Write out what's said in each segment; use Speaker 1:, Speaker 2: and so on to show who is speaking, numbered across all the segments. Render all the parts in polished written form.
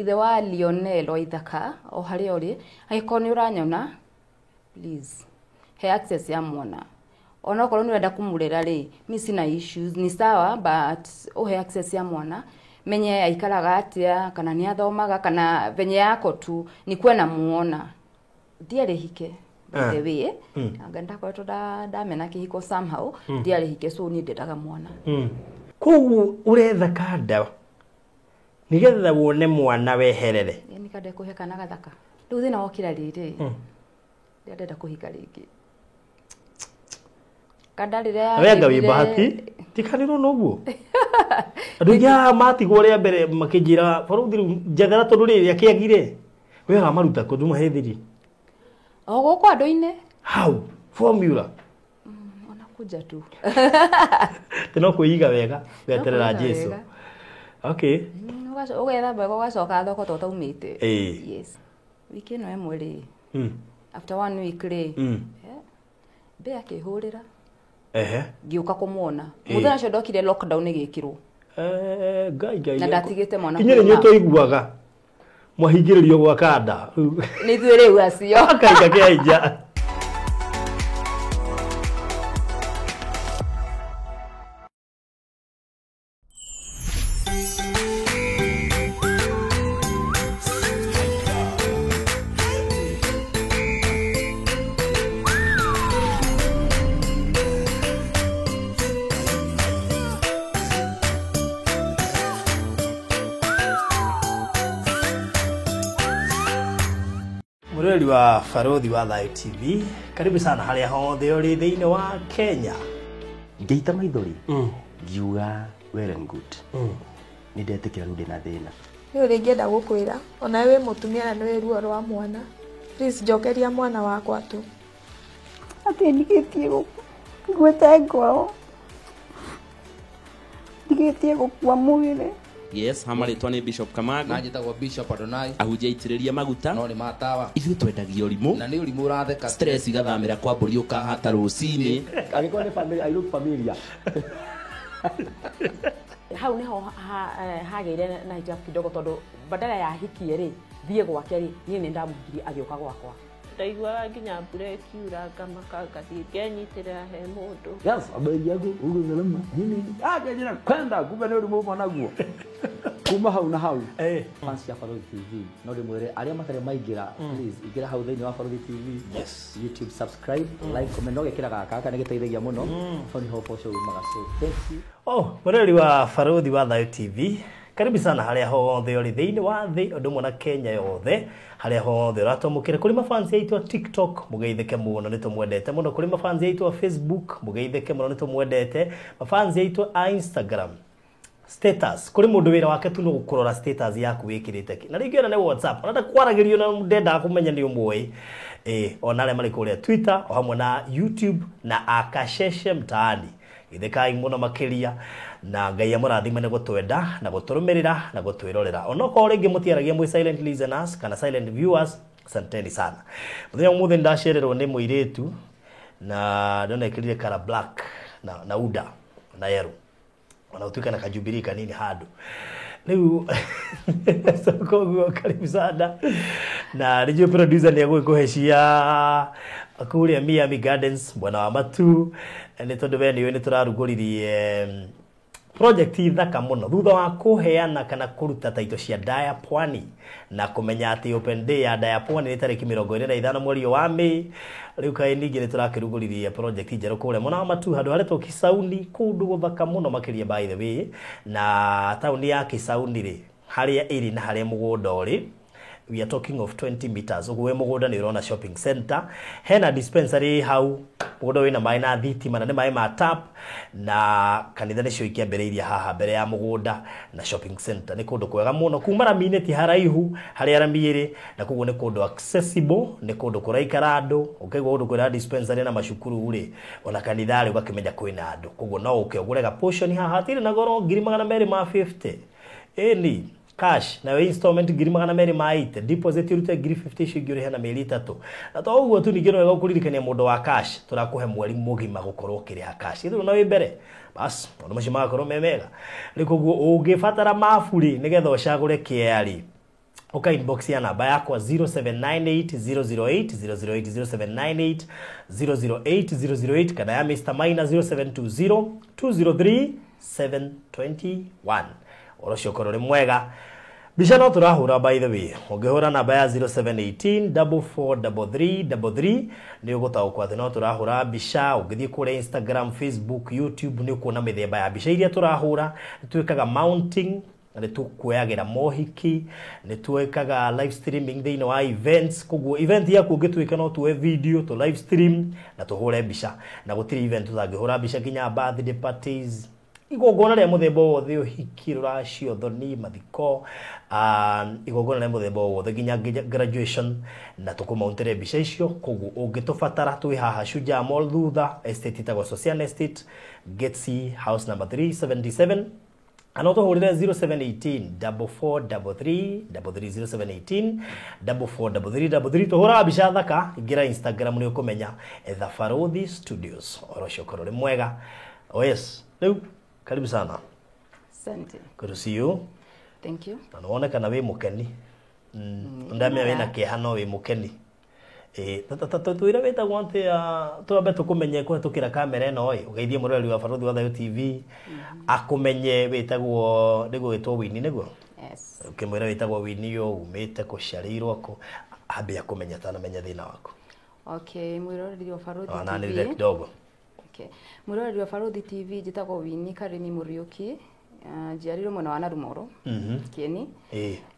Speaker 1: Ithe wa Lionel Waithaka o harĩa ũrĩ, angĩkorwo nĩ ũranyona, please he access ya mwana. Onokorwo nĩ ũrenda kũmũrera rĩ, mi sina issues, ni sawa, but ũhe access ya mwana, menye aikaraga atĩa, kana nĩ athomaga, kana venye yako tu nikuwe namuona. Ndiarĩ hike, by the way. Anga ndakoretwo ndamena kĩhiko somehow, ndiarĩ hike, so niĩ ndendaga mwana.
Speaker 2: Koguo ũretha kanda nĩgetha wone mwana weherere.
Speaker 1: Nĩ kanda ĩkũhe kana gathaka. Rĩu thĩna wokĩra rĩrĩ, ndĩrenda kũhika rĩngĩ. Kanda rĩrĩa
Speaker 2: We anga wĩ
Speaker 1: yagĩthire-
Speaker 2: bahati tikanĩrwo noguo. Andũ aingĩ haha matigwo rĩa mbere makĩnjĩra barũthi rĩu njethera tondũ rĩrĩ akĩagire. We ũramaruta kũ nduma hĩthiri?
Speaker 1: O gũkũ andũ-inĩ.
Speaker 2: How? Formula.
Speaker 1: Ona kuja tu.
Speaker 2: Tĩ no kwĩiga wega, weterera
Speaker 1: kwĩiga
Speaker 2: Jesu.
Speaker 1: wega.
Speaker 2: Okay.
Speaker 1: Ũgetha wega ũgacoka thoko to taumĩte. Yes. Wiki ĩno ĩmwe rĩ, after one week rĩ, mbe akĩhũrĩra. Ngĩũka kũmuona. Mũthenya ũcio ndokire lockdown ĩgĩkĩrwo.
Speaker 2: Ngai Ngai.
Speaker 1: Na ndatigĩte mwana
Speaker 2: Inyuĩ nĩ
Speaker 1: kwĩ mama.
Speaker 2: tũiguaga. Mwahingĩrĩrio gwa kanda.
Speaker 1: Nĩ ithuĩ rĩu acio.
Speaker 2: Akaika kĩa nja. Mũrori wa Barũthi wa Thayũ TV, karibu sana harĩa hothe ũrĩ thĩinĩ wa Kenya.
Speaker 3: Ngĩita maithori, ngiuga well and good. Nĩ ndetĩkĩra rĩu ndĩna thĩna.
Speaker 4: Nĩ ũrĩa ingĩenda gũkwĩra, onawe wĩ mũtumia na nĩ wĩ ruo rwa mwana. Please njokeria mwana wakwa tu.
Speaker 5: Atĩ ndigĩtie nguĩte ngoro, ndigĩtie gũkua mwĩrĩ.
Speaker 6: Yes, ha marĩtwa nĩ Bishop Kamago.
Speaker 7: Na njĩtagwo Bishop Adonai.
Speaker 6: Ahunjia aitĩrĩrie maguta.
Speaker 7: No nĩ matawa.
Speaker 6: Ithuĩ twendagia ũrimũ.
Speaker 7: Na nĩ ũrimũ ũratheka.
Speaker 6: Stress igathamĩra kwa mbũri ũkahata rũcinĩ.
Speaker 3: Angĩkorwo nĩ family, I look familiar.
Speaker 8: Hau niho hagĩire na hitilafu kidogo tondũ badala ya hikie rĩ, thiĩ gwake rĩ, niĩ nĩ ndamũhikirie agĩũka gwakwa.
Speaker 9: Ndaiguaga nginya mbura ĩkiura ngamaka ngathiĩ ngenyitĩrĩra he mũndũ.
Speaker 10: Yes, habari yako, uko salama. Nini? Njira kwenda kumbe nĩ ũrimũ uma naguo. Kuma hau na hau. Fans ya Barũthi TV, no ndĩmwĩre arĩa matarĩ maingĩra, please ingĩra hau thĩinĩ wa Barũthi TV.
Speaker 2: Yes.
Speaker 10: YouTube subscribe, like, comment, no gĩkĩra gaka, gaka nĩ gĩteithagia mũno. Hau nĩho ũboco umaga. So thank you.
Speaker 2: Oh, mũrori wa Barũthi wa Thayũ TV, karibu sana harĩa hothe ũrĩ thĩinĩ wa thĩ, ũndũ ũmwe na Kenya yothe, harĩa hothe ũratwamũkĩra. Kũrĩ mafansi aitũ a TikTok, mũgeithĩke mũno, nĩ tũmwendete mũno. Kũrĩ mafansi aitũ a Facebook, mũgeithĩke mũno, nĩ tũmwendete. Mafansi aitũ a Instagram, status, kũrĩ mũndũ wĩra wake tu no gũkũrora status yaku wĩkĩrĩte kĩ. Na rĩngĩ ona nĩ WhatsApp, ona ndakwaragĩrio na ndendaga kũmenya nĩ ũmũĩ. Ona arĩa marĩ kũrĩa Twitter, o hamwe na YouTube na Akasheshe Mtaani. Githĩkai mũno makĩria, na Ngai amũrathime nĩ gũtwenda na gũtũrũmĩrĩra na gũtwĩrorera. Onokorwo rĩngĩ mũtiaragia mwĩ silent listeners kana silent viewers, asanteni sana. Mũthenya ũmũthĩ nĩndacererwo nĩ mũirĩtu na ndona ekĩrire colour black na uda na yellow. Ona gũtuĩka na kajubilee kanini handũ. Rĩu so koguo karibu sana. Na nĩnjũĩ producer nĩ egũgĩkũhe cia kũrĩa Miami Gardens mwena wa Matu, nĩ tondũ we nĩũĩ nĩ tũrarugũririe project thaka mũno thutha wa kũheana kana kũruta taito cia Daya Pwani na kũmenya atĩ Open Day ya Daya Pwani nĩ tarĩki mĩrongo ĩrĩ na ithano mweri ũyũ wa Mĩĩ. Rĩu kaĩ ningĩ nĩ tũrakĩrugũririe project njerũ kũrĩa mwena wa Matu handũ haretwo Kisauni, kũndũ gũthaka mũno makĩria by the way. Na taũni ya Kisauni rĩ, harĩa ĩrĩ na harĩa mũgũnda ũrĩ, we are talking of 20 meters. Ũguo wĩ mũgũnda nĩ ũrona shopping center, hena dispensary hau, mũgũnda wĩna maĩ na thitima na nĩ maĩ ma tap, na kanitha nĩcio ikĩambĩrĩirie haha mbere ya mũgũnda na shopping center. Nĩ kũndũ kwega mũno, kuma rami-inĩ ti haraihu harĩa rami ĩrĩ, na koguo nĩ kũndũ accessible, nĩ kũndũ kũraikara andũ. Ũkaigua kũndũ kwĩna dispensary na macukuru rĩ, ona kanitha rĩ ũgakĩmenya kwĩna andũ. Koguo no ũke ũgũre ga portion haha, hatirĩ na goro, ngiri magana merĩ ma 50. Ĩni cash, nayo installment ngiri magana merĩ ma 80, deposit ũrute ngiri 50, icio ingĩ ũrĩhe na mĩeri 3. Na to ũguo tu, ningĩ no wega gũkũririkania mũndũ wa cash, tũrakũhe mweri mũgima gũkorwo ũkĩrĩha cash. Ithuĩ na wĩ mbere, bas maũndũ macio magakorwo me mega. Rĩu koguo ũngĩbatara mabu rĩ, nĩgetha ũcagũre kĩea rĩ, Uka inbox ya namba yakwa 0798 008 008 0798 008 008 kana ya Mr. Maina 0720 203 721. Oro cio korwo ri mwega. Mbica no tũrahũra, by the way, ũngĩhũra namba ya 0718 4433 33 nĩ ũgũtaũkwo atĩ no tũrahũra mbica. Ũngĩthiĩ kũrĩa Instagram, Facebook, YouTube nĩ ũkuona mĩthemba ya mbica iria tũrahũra. Nĩ twĩkaga mounting, nĩ tũkuoyagĩra mohiki, nĩ twĩkaga live streaming thĩinĩ wa events. Koguo event yaku ũngĩtuĩka no tuoe video, tũ live stream na tũhũre mbica, na gũtirĩ event tũtangĩhũra mbica, nginya birthday parties, igongona rĩa mũthemba o wothe, ũhiki, rũracio, thoni, mathiko, igongona rĩa mũthemba o wothe, nginya graduation, na tũkũmauntere mbica icio. Koguo ũngĩtũbatara, twĩ haha Shujaa Mall thutha, estate ĩtagwo Socian Estate, Gate C, house number 377. Ana ũtũhũrĩre 0718 4433 33, 0718 4433 33. Tũhũraga mbica thaka. Ingĩra Instagram nĩ ũkũmenya The Farodhi Studios. Oro ũcio ũkorwo ũrĩ mwega. Oh yes, rĩu karibu sana.
Speaker 1: Asante.
Speaker 2: Good to see you.
Speaker 1: Thank you.
Speaker 2: Na nĩwonekana wĩ mũkeni. Ndamenya wĩna kĩeha no wĩ mũkeni. Twĩre wĩtagwo atĩa, twambe tũkũmenye kũhetũkĩra kamera ĩno ĩ ũgeithie mũroreri wa Barothi wa Thayo TV akũmenye. Wĩtagwo, nĩguo wĩtwo Winnie, nĩguo?
Speaker 1: Yes.
Speaker 2: Ũkĩmwĩra wĩtagwo Winnie, ũ umĩte kũciarĩirwo kũ, ambe akũmenye atanamenya thĩna waku.
Speaker 1: Okay, mwĩroreri wa Barothi
Speaker 2: Wananĩrĩre
Speaker 1: TV.
Speaker 2: kidogo.
Speaker 1: Okay. Mwĩroreri wa Barothi TV, njĩtagwo Winnie Karimi Mũriũki. Njiarĩirwo mwena wa Narumoro, Kieni,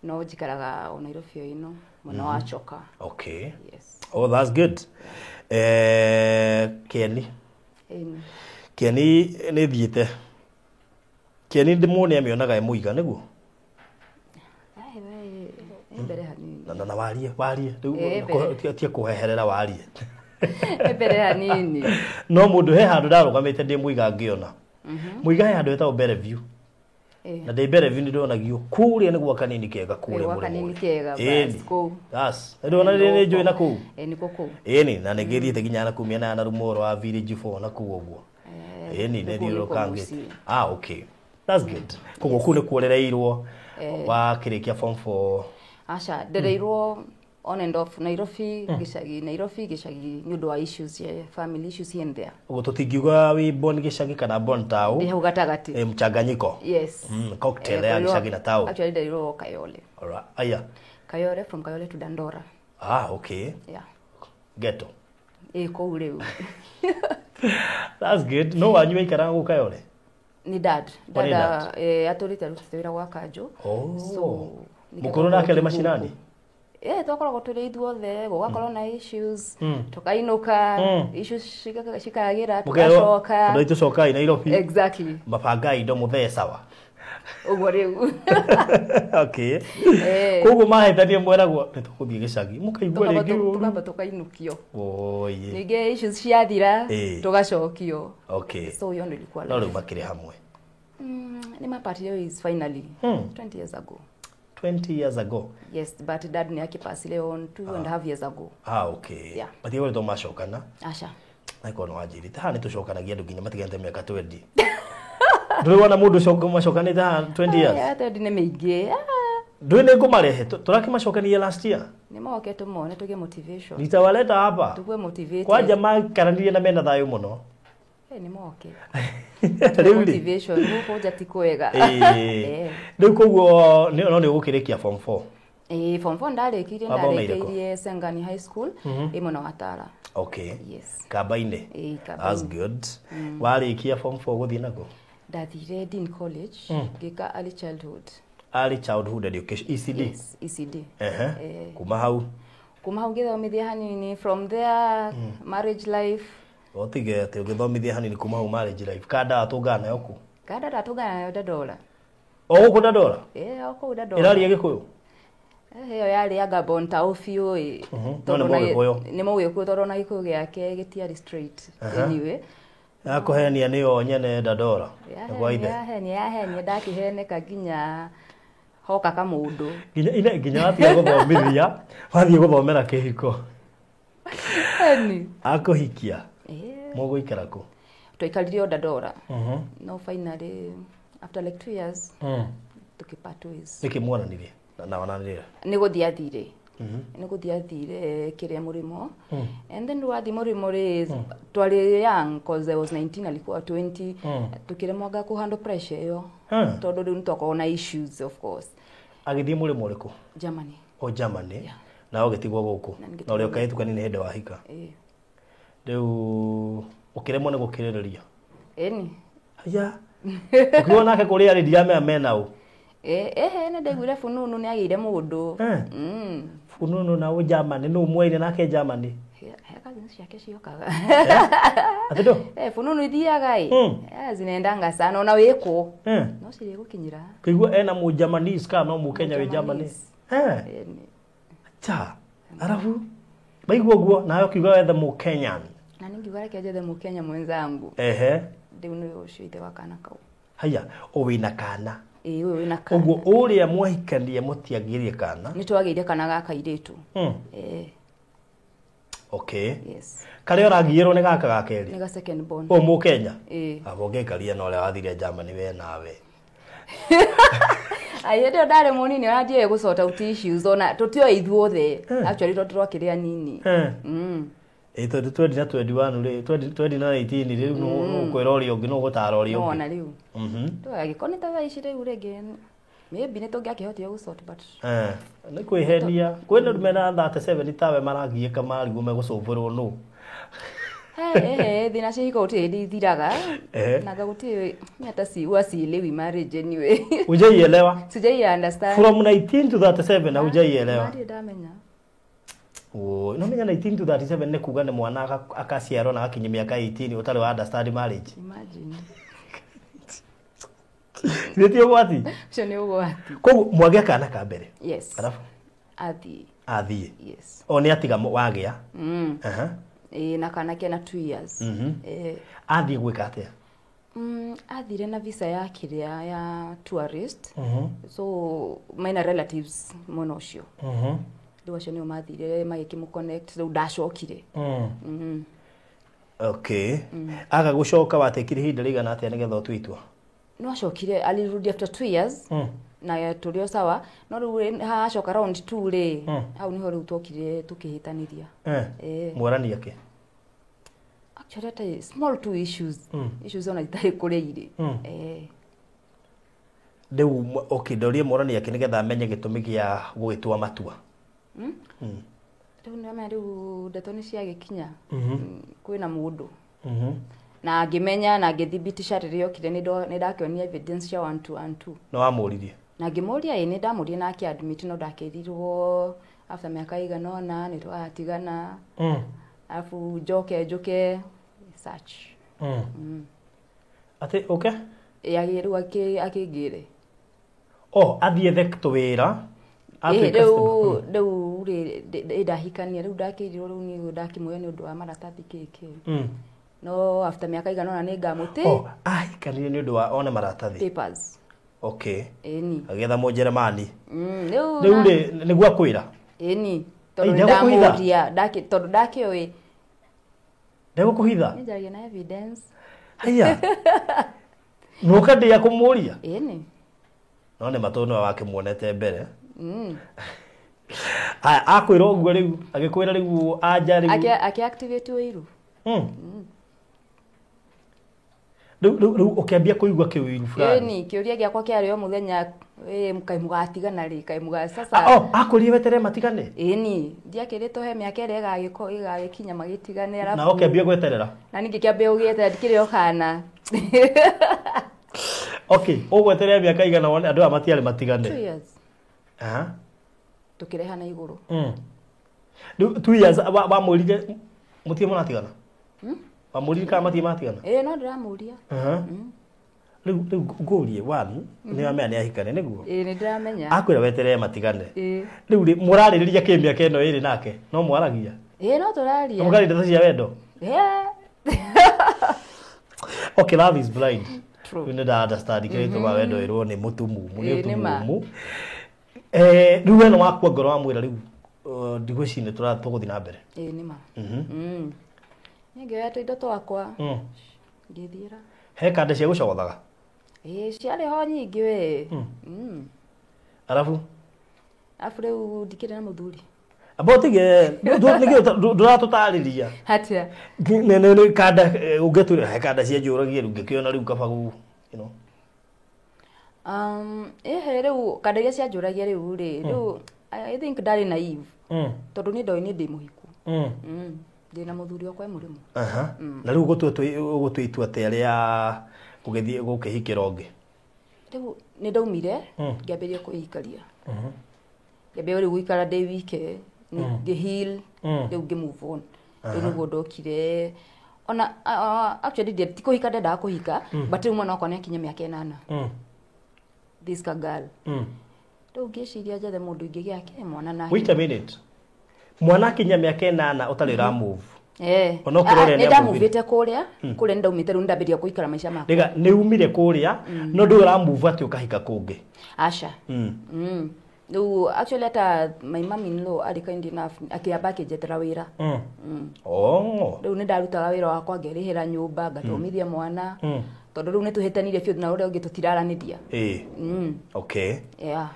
Speaker 1: no njikaraga o Nairobi o ĩno, mwena wa Choka. Yes.
Speaker 2: Oh, that's good. Kieni.
Speaker 1: Ĩni.
Speaker 2: Kieni nĩ thiĩte Kieni, ndĩmuone amĩonaga ĩ mũiga, nĩguo?
Speaker 1: Ai, we, ĩ mbere hanini.
Speaker 2: Na warie warie rĩu.
Speaker 1: Ĩ, mbere.
Speaker 2: Tia kũheherera, warie.
Speaker 1: Ĩ mbere hanini.
Speaker 2: No mũndũ he handũ ndarũgamĩte ndĩ mũiga ngĩona mũiga, he handũ hetagwo Bellevue. Na ndĩ Bellevue nĩ ndonagio kũrĩa nĩ gwa kanini kega kũrĩa.
Speaker 1: Gwa
Speaker 2: Mũrĩmo
Speaker 1: kanini
Speaker 2: ũrĩa.
Speaker 1: kega,
Speaker 2: Ĩni.
Speaker 1: bas, kũu.
Speaker 2: Bas, ndona nĩ njũĩ na kũu.
Speaker 1: Ĩ nĩkuo kũu.
Speaker 2: Ĩni, na nĩ ngĩthiĩte nginya na kũu mĩena ya Narumoro wa Village 4 na kũu ũguo. Ĩni, nĩ
Speaker 1: nĩkuo nĩkuo
Speaker 2: thiũrũrũkangĩte.
Speaker 1: mũciĩ.
Speaker 2: Ah, okay, that's good. Koguo kũu nĩ kuorereirwo wakĩrĩkia form 4?
Speaker 1: Aca, ndereirwo on and off, Nairobi, gĩcagi, Nairobi, gĩcagi, nĩ ũndũ wa issues ya family issues here and there.
Speaker 2: Ũguo tũtingiuga wĩ born gĩcagi kana born tao?
Speaker 1: Ndĩ hau gatagatĩ.
Speaker 2: Mchanganyiko.
Speaker 1: Yes.
Speaker 2: Cocktail ya gĩcagi na tao.
Speaker 1: Actually ndereirwo Kayole.
Speaker 2: Alright. Aya.
Speaker 1: Kayole, from Kayole to Dandora.
Speaker 2: Ah, okay.
Speaker 1: Yeah.
Speaker 2: Ghetto.
Speaker 1: Ĩ kũu rĩu.
Speaker 2: That's good. No wanyu waikaraga gũkũ Kayole?
Speaker 1: Ni dad.
Speaker 2: Oh, nĩ
Speaker 1: Dad
Speaker 2: dad.
Speaker 1: atũrĩte arutĩte wĩra gwa kanjũ.
Speaker 2: Oh.
Speaker 1: So nĩkĩo
Speaker 2: Mũkũrũ nake arĩ
Speaker 1: twakoragwo
Speaker 2: macinani?
Speaker 1: Twakoragwo tũrĩ ithuothe, gũgakorwo na issues, tũkainũka, issues cikagĩra,
Speaker 2: Mũkerwo
Speaker 1: tũgacoka.
Speaker 2: andũ aitũ cokai Nairobi.
Speaker 1: Exactly.
Speaker 2: Mabangai indo mũthee sawa.
Speaker 1: Ũguo rĩu.
Speaker 2: Okay. Koguo mahĩtania mweragwo nĩ tũgũthiĩ gĩcagi. Mũkaigua rĩngĩ ũru.
Speaker 1: Tũkamba tũkainũkio.
Speaker 2: Oye.
Speaker 1: Ningĩ issues ciathira, tũgacokio. So hiyo ndio ilikuwa
Speaker 2: No
Speaker 1: life.
Speaker 2: rĩu makĩrĩ hamwe?
Speaker 1: Nĩ mapatire ways finally 20 years ago.
Speaker 2: 20 years ago.
Speaker 1: Yes, but dad ni akipasile on 2.5 years ago.
Speaker 2: Ah, okay.
Speaker 1: Yeah.
Speaker 2: Matigoretwo macokana?
Speaker 1: Aca.
Speaker 2: Nakorwo nĩ wanjĩrĩte haha nĩ tũcokanagia andũ nginya matiganĩte mĩaka 20. Ndũrĩ wona mũndũ macokanĩte haha 20 years?
Speaker 1: Aya, 20 nĩ mĩingĩ. Ah,
Speaker 2: Ndũĩ nĩ ngũmarehe. Tũrakĩmacokania last year.
Speaker 1: Nĩ moke tũmone tũgĩe motivation.
Speaker 2: Nitawaleta hapa.
Speaker 1: Tukue motivated.
Speaker 2: Kwanja maikaranirie na mena thayũ mũno.
Speaker 1: Nĩ moke.
Speaker 2: Rĩu rĩ.
Speaker 1: Motivation gũkũ nja ti kwega.
Speaker 2: Rĩu koguo no nĩ ũgũkĩrĩkia form 4?
Speaker 1: Ĩĩ, form 4 ndarĩkirie.
Speaker 2: Wathomeire kũ?
Speaker 1: Ndarĩkĩirie Sengani High School, ĩ mwena wa Tara. Yes.
Speaker 2: Kamba-inĩ.
Speaker 1: Ĩĩ,
Speaker 2: That's
Speaker 1: Kamba-inĩ.
Speaker 2: good. Warĩkia form 4 gũthiĩ nako?
Speaker 1: Ndathire Dean College, ngĩka early childhood.
Speaker 2: Early childhood education, ECD?
Speaker 1: Yes, ECD.
Speaker 2: Kuma hau?
Speaker 1: Kuma hau ngĩthomithia hanini, from there marriage life.
Speaker 2: Ũtige atĩ ũgĩthomithia hanini, kuma hau marriage life. Kanda watũngana nayo kũ?
Speaker 1: Kanda ndatũngana nayo Dandora.
Speaker 2: O gũkũ Dandora?
Speaker 1: Ĩĩ, o kũu Dandora.
Speaker 2: Ĩraria Gĩkũyũ?
Speaker 1: Ĩyo yarĩ anga born tao biũ ĩ.
Speaker 2: No nĩ Mũgĩkũyũ.
Speaker 1: Nĩ Mũgĩkũyũ, tondũ ona Gĩkũyũ gĩake gĩtiarĩ straight. Anyway.
Speaker 2: Yakũhenia nĩyo nyene Dandora? Nĩ kwa ithe?
Speaker 1: Yahenia, yahenia, ndakĩheneka nginya hoka kamũndũ.
Speaker 2: Nginya nginya watiga gũthomithia wathiĩ gũthomera kĩhiko.
Speaker 1: Eni.
Speaker 2: Akũhikia mũgũikara kũ?
Speaker 1: Twaikarire o Dandora. No finally after like 2 years tukipart ways.
Speaker 2: Nĩkĩ muonanirie? Na wananire.
Speaker 1: Nĩ gũthiĩ athire. Nĩ gũthiĩ athire kĩrĩa mũrĩmo. And then wathi mũrĩmo rĩ, twarĩ young cause I was 19, alikuwa 20. Tukĩremwaga kũ handle pressure ĩyo. Tondũ rĩu nĩtwakoragwo na issues, of course.
Speaker 2: Agĩthiĩ mũrĩmo ũrĩkũ?
Speaker 1: Germany.
Speaker 2: O Germany. Na ũgĩtigwo gũkũ.
Speaker 1: Na
Speaker 2: Na
Speaker 1: ngĩtigwo.
Speaker 2: ũrĩa ũkaĩtu kanini hĩndĩ wahika.
Speaker 1: Ĩĩ.
Speaker 2: Rĩu ũkĩremwo nĩ gũkirĩrĩria.
Speaker 1: Ĩni.
Speaker 2: Aya. Ũkiuga nake kũrĩa rĩ, ndiramenya mena ũ.
Speaker 1: Ehe, nĩ ndaiguire fununu nĩ agĩire mũndũ.
Speaker 2: Fununu na ũ Germany, nũ mwaire nake Germany?
Speaker 1: He cousins ciake ciokaga.
Speaker 2: Atĩ ndũ?
Speaker 1: Eh, fununu ithiaga ĩ. Zinaendanga sana ona wĩkũ. No cirĩ gũkinyĩra.
Speaker 2: Kũigua ena mũ Germanese kana no mũkenya wĩ Germany. Cha. Arabu maigua ũguo nawe ũkiuga wethe mũkenyan.
Speaker 1: Na ningiuga reke njethe mũkenya mwenzangu.
Speaker 2: Ehe.
Speaker 1: Rĩu nĩ ũcio ithe wa kana kau.
Speaker 2: Haya, o wĩna kana.
Speaker 1: Ĩĩ, ũyũ wĩna kana.
Speaker 2: Ũguo ũrĩa mwahikanie mũtiagĩire kana.
Speaker 1: Nĩ twagĩire kana ga kairĩtu. Eh.
Speaker 2: Okay.
Speaker 1: Yes.
Speaker 2: Karĩa ũragiĩrwo nĩ gaka ga kerĩ.
Speaker 1: Nĩ ga second born.
Speaker 2: O mũkenya.
Speaker 1: Ĩĩ.
Speaker 2: Aba ũngĩikaria na ũrĩa wathire Germany we nawe.
Speaker 1: Ai, hĩndĩ ĩyo ndarĩ mũnini ona ndiũĩ gũ sort out issues, ona tũtioĩ ithuothe. Actually tondũ twakĩrĩ anini.
Speaker 2: Ĩ tondũ 20 na 21 rĩ, 20 na 19 rĩu nũ kwĩra ũrĩa ũngĩ, nũ gũtara ũrĩa ũngĩ.
Speaker 1: Nĩwona rĩu. Tũgagĩkorwo nĩ ta thaa ici rĩu rĩngĩ maybe nĩ tũngĩakĩhotire gũ sort, but
Speaker 2: Nĩ kwĩhenia. Kwĩna andũ mena 37 tawe maragiĩka marigwo megũcũmbũrwo nũ.
Speaker 1: He thĩna cia ihiko gũtirĩ hĩndĩ ithiraga.
Speaker 2: Eh.
Speaker 1: Na gũtirĩ mi hata si huwa sielewi marriage anyway.
Speaker 2: Hujaielewa?
Speaker 1: Sijai understand.
Speaker 2: From 19 to 37 na hujaielewa.
Speaker 1: Ndirĩ ndamenya.
Speaker 2: Oi, no menya 19 to 37 nĩ kuga nĩ mwana akaciarwo na agakinyia mĩaka 18 ũtarĩ wa understand marriage.
Speaker 1: Imagine.
Speaker 2: Nĩ ti ũgwati?
Speaker 1: Ũcio nĩ ũgwati.
Speaker 2: Koguo mwagĩa kana ka mbere.
Speaker 1: Yes.
Speaker 2: Arabu
Speaker 1: Athiĩ.
Speaker 2: athiĩ.
Speaker 1: Yes.
Speaker 2: O nĩ atiga wagĩa. Aha.
Speaker 1: Ĩĩ, na kana kena 2 years.
Speaker 2: Athiĩ gwĩka atĩa?
Speaker 1: Athire na visa ya kĩrĩa ya tourist. So mena relatives mwena ũcio. Rĩu acio nĩo mathire magĩkĩmũ connect, rĩu ndacokire.
Speaker 2: Okay. Aga gũcoka watekire ihinda rĩigana atĩa nĩgetha ũtue itua?
Speaker 1: No acokire, alirudi after 2 years. Na tũrĩ o sawa, no rĩu hacoka round 2 rĩ, hau nĩho rĩu twokire tũkĩhĩtanĩria.
Speaker 2: Mwarania kĩ?
Speaker 1: Actually hata small two issues. Issues ona itarĩ kũrĩa irĩ.
Speaker 2: Rĩu okay, ndorie mwarania kĩ nĩgetha amenye gĩtũmi gĩa gũgĩtua matua.
Speaker 1: Rĩu nĩamenya rĩu ndeto nĩ ciagĩkinya. Kwĩna mũndũ. Na ngĩmenya na ngĩthibitisha rĩrĩa okire, nĩ ndakĩonia evidence cia 1 2 1 2.
Speaker 2: Nĩ wamũririe?
Speaker 1: Na ngĩmũria, ĩ nĩ ndamũria na akĩ admit, no ndakĩrirwo after mĩaka ĩigana ũna nĩ twatigana. Alafu njoke njũke search.
Speaker 2: Atĩ ũke?
Speaker 1: Ĩ, rĩu akĩngĩre.
Speaker 2: Oh, athiĩ ethe tũwĩra.
Speaker 1: Ĩ, rĩu rĩu rĩ ndahikania, rĩu ndakĩrirwo rĩu nĩ ndakĩmuoya nĩ ũndũ wa maratathi kĩ kĩ. No after mĩaka ĩigana ũna nĩ ngamũte.
Speaker 2: Oh, ahikanirie nĩ ũndũ wa one maratathi.
Speaker 1: Papers.
Speaker 2: Okay.
Speaker 1: Ĩni.
Speaker 2: Agĩetha Mũnjeremani.
Speaker 1: Rĩu
Speaker 2: Rĩu rĩ nĩguo akwĩra?
Speaker 1: Ĩni. Tondũ
Speaker 2: Ndegũkũhitha?
Speaker 1: ndamũria, tondũ ndakĩũĩ.
Speaker 2: Ndegũkũhitha?
Speaker 1: Nĩ njaragia na evidence.
Speaker 2: Haya. Nũka ndĩa kũmũria?
Speaker 1: Ĩni.
Speaker 2: No nĩ matũ nĩwe wakĩmuonete mbere. Aya, akwĩra ũguo rĩu, agĩkwĩra rĩu anja rĩu.
Speaker 1: Akĩ activate ũiru.
Speaker 2: Rĩu rĩu ũkĩambia kũigua kĩũiru fulani.
Speaker 1: Ĩni, kĩũria gĩakwa kĩarĩ o mũthenya, kaĩ mũgatigana rĩ, kaĩ mũga sasa.
Speaker 2: Oh, akwĩrire weterere matigane?
Speaker 1: Ĩni, ndiakĩrĩtwo he mĩaka ĩrĩa ĩgagĩkinya magĩtigane arabu.
Speaker 2: Na ũkĩambia gweterera?
Speaker 1: Na ningĩ kĩambia gũgĩeterera ndikĩrĩ o kana.
Speaker 2: Okay, ũgweterera mĩaka igana wone andũ aya matiarĩ matigane.
Speaker 1: 2 years.
Speaker 2: Aha.
Speaker 1: Tũkĩrehana igũrũ.
Speaker 2: Rĩu 2 years wamũrire mũtirĩ mũratigana? Wamũrire kana matirĩ matigana?
Speaker 1: Ĩĩ, no ndĩramũria.
Speaker 2: Rĩu rĩu ngũrie one, nĩ wamenya nĩ ahikane nĩguo?
Speaker 1: Ĩĩ, nĩ ndĩramenya.
Speaker 2: Akwĩra weterere matigane.
Speaker 1: Ĩĩ.
Speaker 2: Rĩu rĩ mũrarĩrĩria kĩ mĩaka ĩno ĩrĩ nake? No mwaragia?
Speaker 1: Ĩĩ, no tũraria.
Speaker 2: Na mũkaria ndeto cia wendo?
Speaker 1: Yeah.
Speaker 2: Okay, love is blind.
Speaker 1: True.
Speaker 2: Rĩu nĩ nda understand kĩrĩa gĩtũmaga wendo ĩrwo nĩ mũtumumu, nĩ
Speaker 1: Ĩĩ, nĩ ma.
Speaker 2: ũtumumu. Rĩu we nĩ wakua ngoro wamwĩra rĩu ndigwĩciria nĩ tũgũthiĩ na mbere.
Speaker 1: Ĩĩ, nĩ ma. Niĩ ngĩoya tũindo twakwa ngĩthiĩra.
Speaker 2: He kande cia gũcogothaga?
Speaker 1: Ĩĩ, ciarĩ ho nyingĩ we.
Speaker 2: Arabu?
Speaker 1: Arabu rĩu ndikĩrĩ na mũthuri.
Speaker 2: Amba ũtige nĩkĩ ndũratũtarĩria.
Speaker 1: Atĩa?
Speaker 2: Nĩ kanda ũngĩtwĩra he kanda cianjũragia rĩu ngĩkĩona rĩu kaba gũ you know.
Speaker 1: Ĩhĩ rĩu kanda iria cianjũragia rĩu rĩ, rĩu I think ndarĩ naive. Tondũ niĩ ndoĩ niĩ ndĩ mũhiku. Ndĩ na mũthuri wakwa e mũrĩmo.
Speaker 2: Aha. Na rĩu ũgũtua itua atĩa rĩa gũgĩthiĩ gũkĩhikĩra ũngĩ?
Speaker 1: Rĩu nĩ ndaumire ngĩambĩrĩria kwĩikaria. Ngĩambĩrĩria rĩu gũikara ndĩ wike, ngĩ heal, rĩu ngĩ move on. Rĩu nĩguo ndokire ona actually ti kũhika ndendaga kũhika, but rĩu mwana wakwa nĩ akinya mĩaka 8. This ka girl. Rĩu ngĩciria njethe mũndũ ingĩgĩa ke mwana nake.
Speaker 2: Wait a minute. Mwana akinya mĩaka 8 ũtarĩ ũra move.
Speaker 1: Eh.
Speaker 2: Onokorwo ũrĩa
Speaker 1: nĩ
Speaker 2: nĩamũvire.
Speaker 1: ndamuvĩte kũrĩa, kũrĩa nĩ ndaumĩte rĩu nĩ ndambĩrĩria gũikara maica makwa.
Speaker 2: Rĩga nĩ umire kũrĩa no ndũrĩ ũra move atĩ ũkahika kũngĩ.
Speaker 1: Aca. Rĩu actually hata my mom in law arĩ kind enough akĩamba akĩnjethera wĩra.
Speaker 2: Oh.
Speaker 1: Rĩu nĩ ndarutaga wĩra wakwa ngerĩhĩra nyũmba ngathomithia mwana. Tondũ rĩu nĩ tũhĩtanire biũ na ũrĩa ũngĩ tũtiraranĩria.
Speaker 2: Okay.
Speaker 1: Yeah.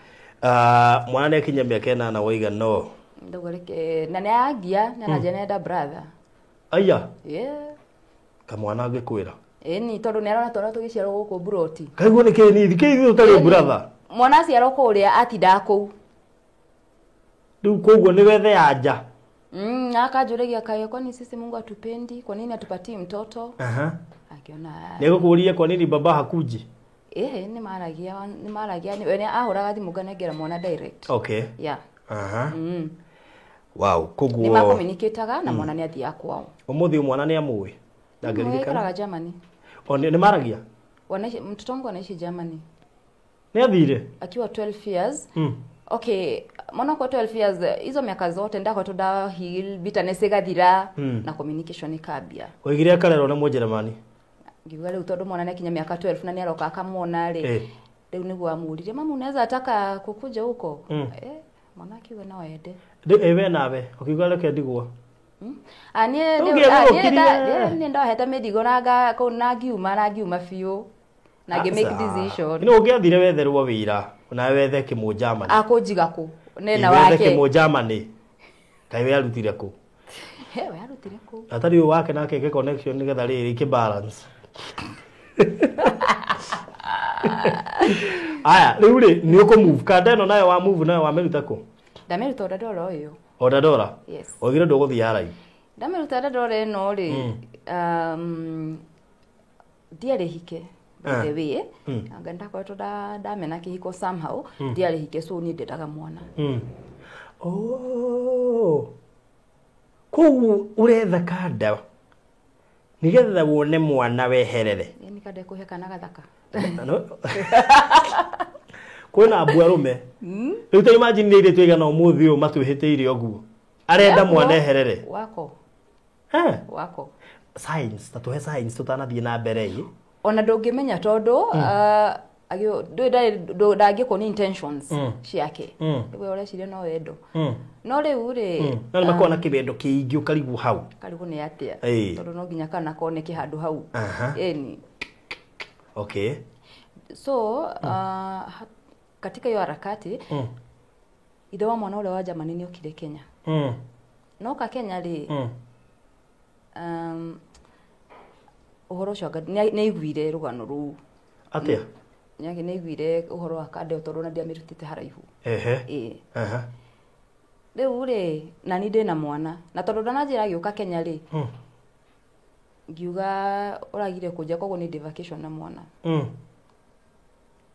Speaker 2: Mwana nĩ akinya mĩaka 8 waiga no.
Speaker 1: Ndauga reke na nĩ angia nĩ ananjia nenda brother.
Speaker 2: Aya.
Speaker 1: Yeah.
Speaker 2: Kamwana angĩkwĩra.
Speaker 1: Ĩni tondũ nĩ arona twana tũgĩciarwo gũkũ mburoti.
Speaker 2: Kaiguo nĩ kĩĩ nithi kĩĩ ithuĩ tũtarĩ brother.
Speaker 1: Mwana aciarwo kũrĩa atindaga kũu.
Speaker 2: Rĩu koguo nĩ wethe anja.
Speaker 1: Akanjũragia kaĩ kwani sisi Mungu atupendi, kwa nini atupatii mtoto?
Speaker 2: Aha.
Speaker 1: Akiona
Speaker 2: Nĩ egũkũũria kwa nini baba hakuji?
Speaker 1: ĩhĩ nĩ maragia nĩ maragia we nĩ ahũraga thimũ nganengera mwana direct.
Speaker 2: Okay.
Speaker 1: Yeah.
Speaker 2: Aha. Wow,
Speaker 1: Nĩ
Speaker 2: koguo
Speaker 1: makomunicataga na mwana nĩ athiaga kwao.
Speaker 2: ũmũthĩ mwana nĩ amũĩ. Ndangĩririkana.
Speaker 1: Aikaraga Germany.
Speaker 2: O nĩ maragia?
Speaker 1: Wanaishi, mtoto wangu anaishi Germany
Speaker 2: Nĩ athire?
Speaker 1: akiwa 12 years. Okay, mwana kwa 12 years hizo miaka zote ndakoretwo nda heal bitterness ĩgathira na communication ĩkambia.
Speaker 2: Oigire akarerwo nĩ Mũnjeremani.
Speaker 1: Ngiuga rĩu tondũ mwana nĩakinya mĩaka 12 na nĩaroka akamwona rĩ, rĩu nĩguo amũririe mamu unaweza taka kukuja huko? Mwana akiuga no ende.
Speaker 2: We nawe ũkiuga reke ndigwo.
Speaker 1: Niĩ niĩ ndohete mĩrigo na kũu na ngiuma biũ na ngĩ make decision.
Speaker 2: Nĩ ũngĩathire wetherwo wĩra nawe wethe kĩmũnjamani.
Speaker 1: Akũnjiga kũ? Nena wake.
Speaker 2: Wethe kĩmũnjamani. Kaĩ we arutire kũ?
Speaker 1: He we arutire kũ?
Speaker 2: Atarĩ ũyũ wake nake eke connection nĩgetha rĩrĩ ikĩ balance. Aya, rĩu rĩ nĩ ũkũ move kanda ĩno nayo wa move nayo wamĩruta kũ?
Speaker 1: Ndamĩruta Dandora ũyũ.
Speaker 2: O Dandora?
Speaker 1: Yes.
Speaker 2: Oigire ndũgũthiĩ Arai.
Speaker 1: Ndamĩruta Dandora ĩno rĩ, ndiarĩ hike by the way. Anga ndakoretwo ndamena kĩhiko somehow, ndiarĩ hike so niĩ ndendaga mwana.
Speaker 2: Oh. Koguo ũretha kanda nĩgetha wone mwana weherere.
Speaker 1: Nĩ kanda ĩkũhe kana gathaka.
Speaker 2: Kwĩna mbua arũme. Rĩu ta imagine nĩ airĩtu aigana ũmũthĩ ũyũ matwĩhĩtĩire ũguo. Arenda mwana eherere.
Speaker 1: Wako. Wako.
Speaker 2: Science, ta tũhe science tũtanathiĩ na mbere ĩ.
Speaker 1: Ona ndũngĩmenya tondũ ndangĩkwo nĩ intentions ciake. Rĩu ũreciria no wendo. No rĩu rĩ
Speaker 2: no nĩ makoragwo na kĩwendo kĩingĩ ũkarigwo hau.
Speaker 1: Karigwo nĩ atĩa? Tondũ no nginya kana koneke handũ hau. Ĩni.
Speaker 2: Okay.
Speaker 1: So katika hiyo harakati ithe wa mwana ũrĩa wa Germany nĩ okire Kenya. Noka Kenya rĩ, ũhoro ũcio nĩ aiguire rũgano rũu.
Speaker 2: Atĩa?
Speaker 1: Nĩ aiguire ũhoro wa kanda ĩyo tondũ ona ndiamĩrutĩte haraihu.
Speaker 2: Ehe. Aha.
Speaker 1: Rĩu rĩ, na niĩ ndĩna mwana na tondũ ndananjĩra agĩũka Kenya rĩ, ngiuga ũragire kũnja koguo nĩ ndĩ vacation na mwana.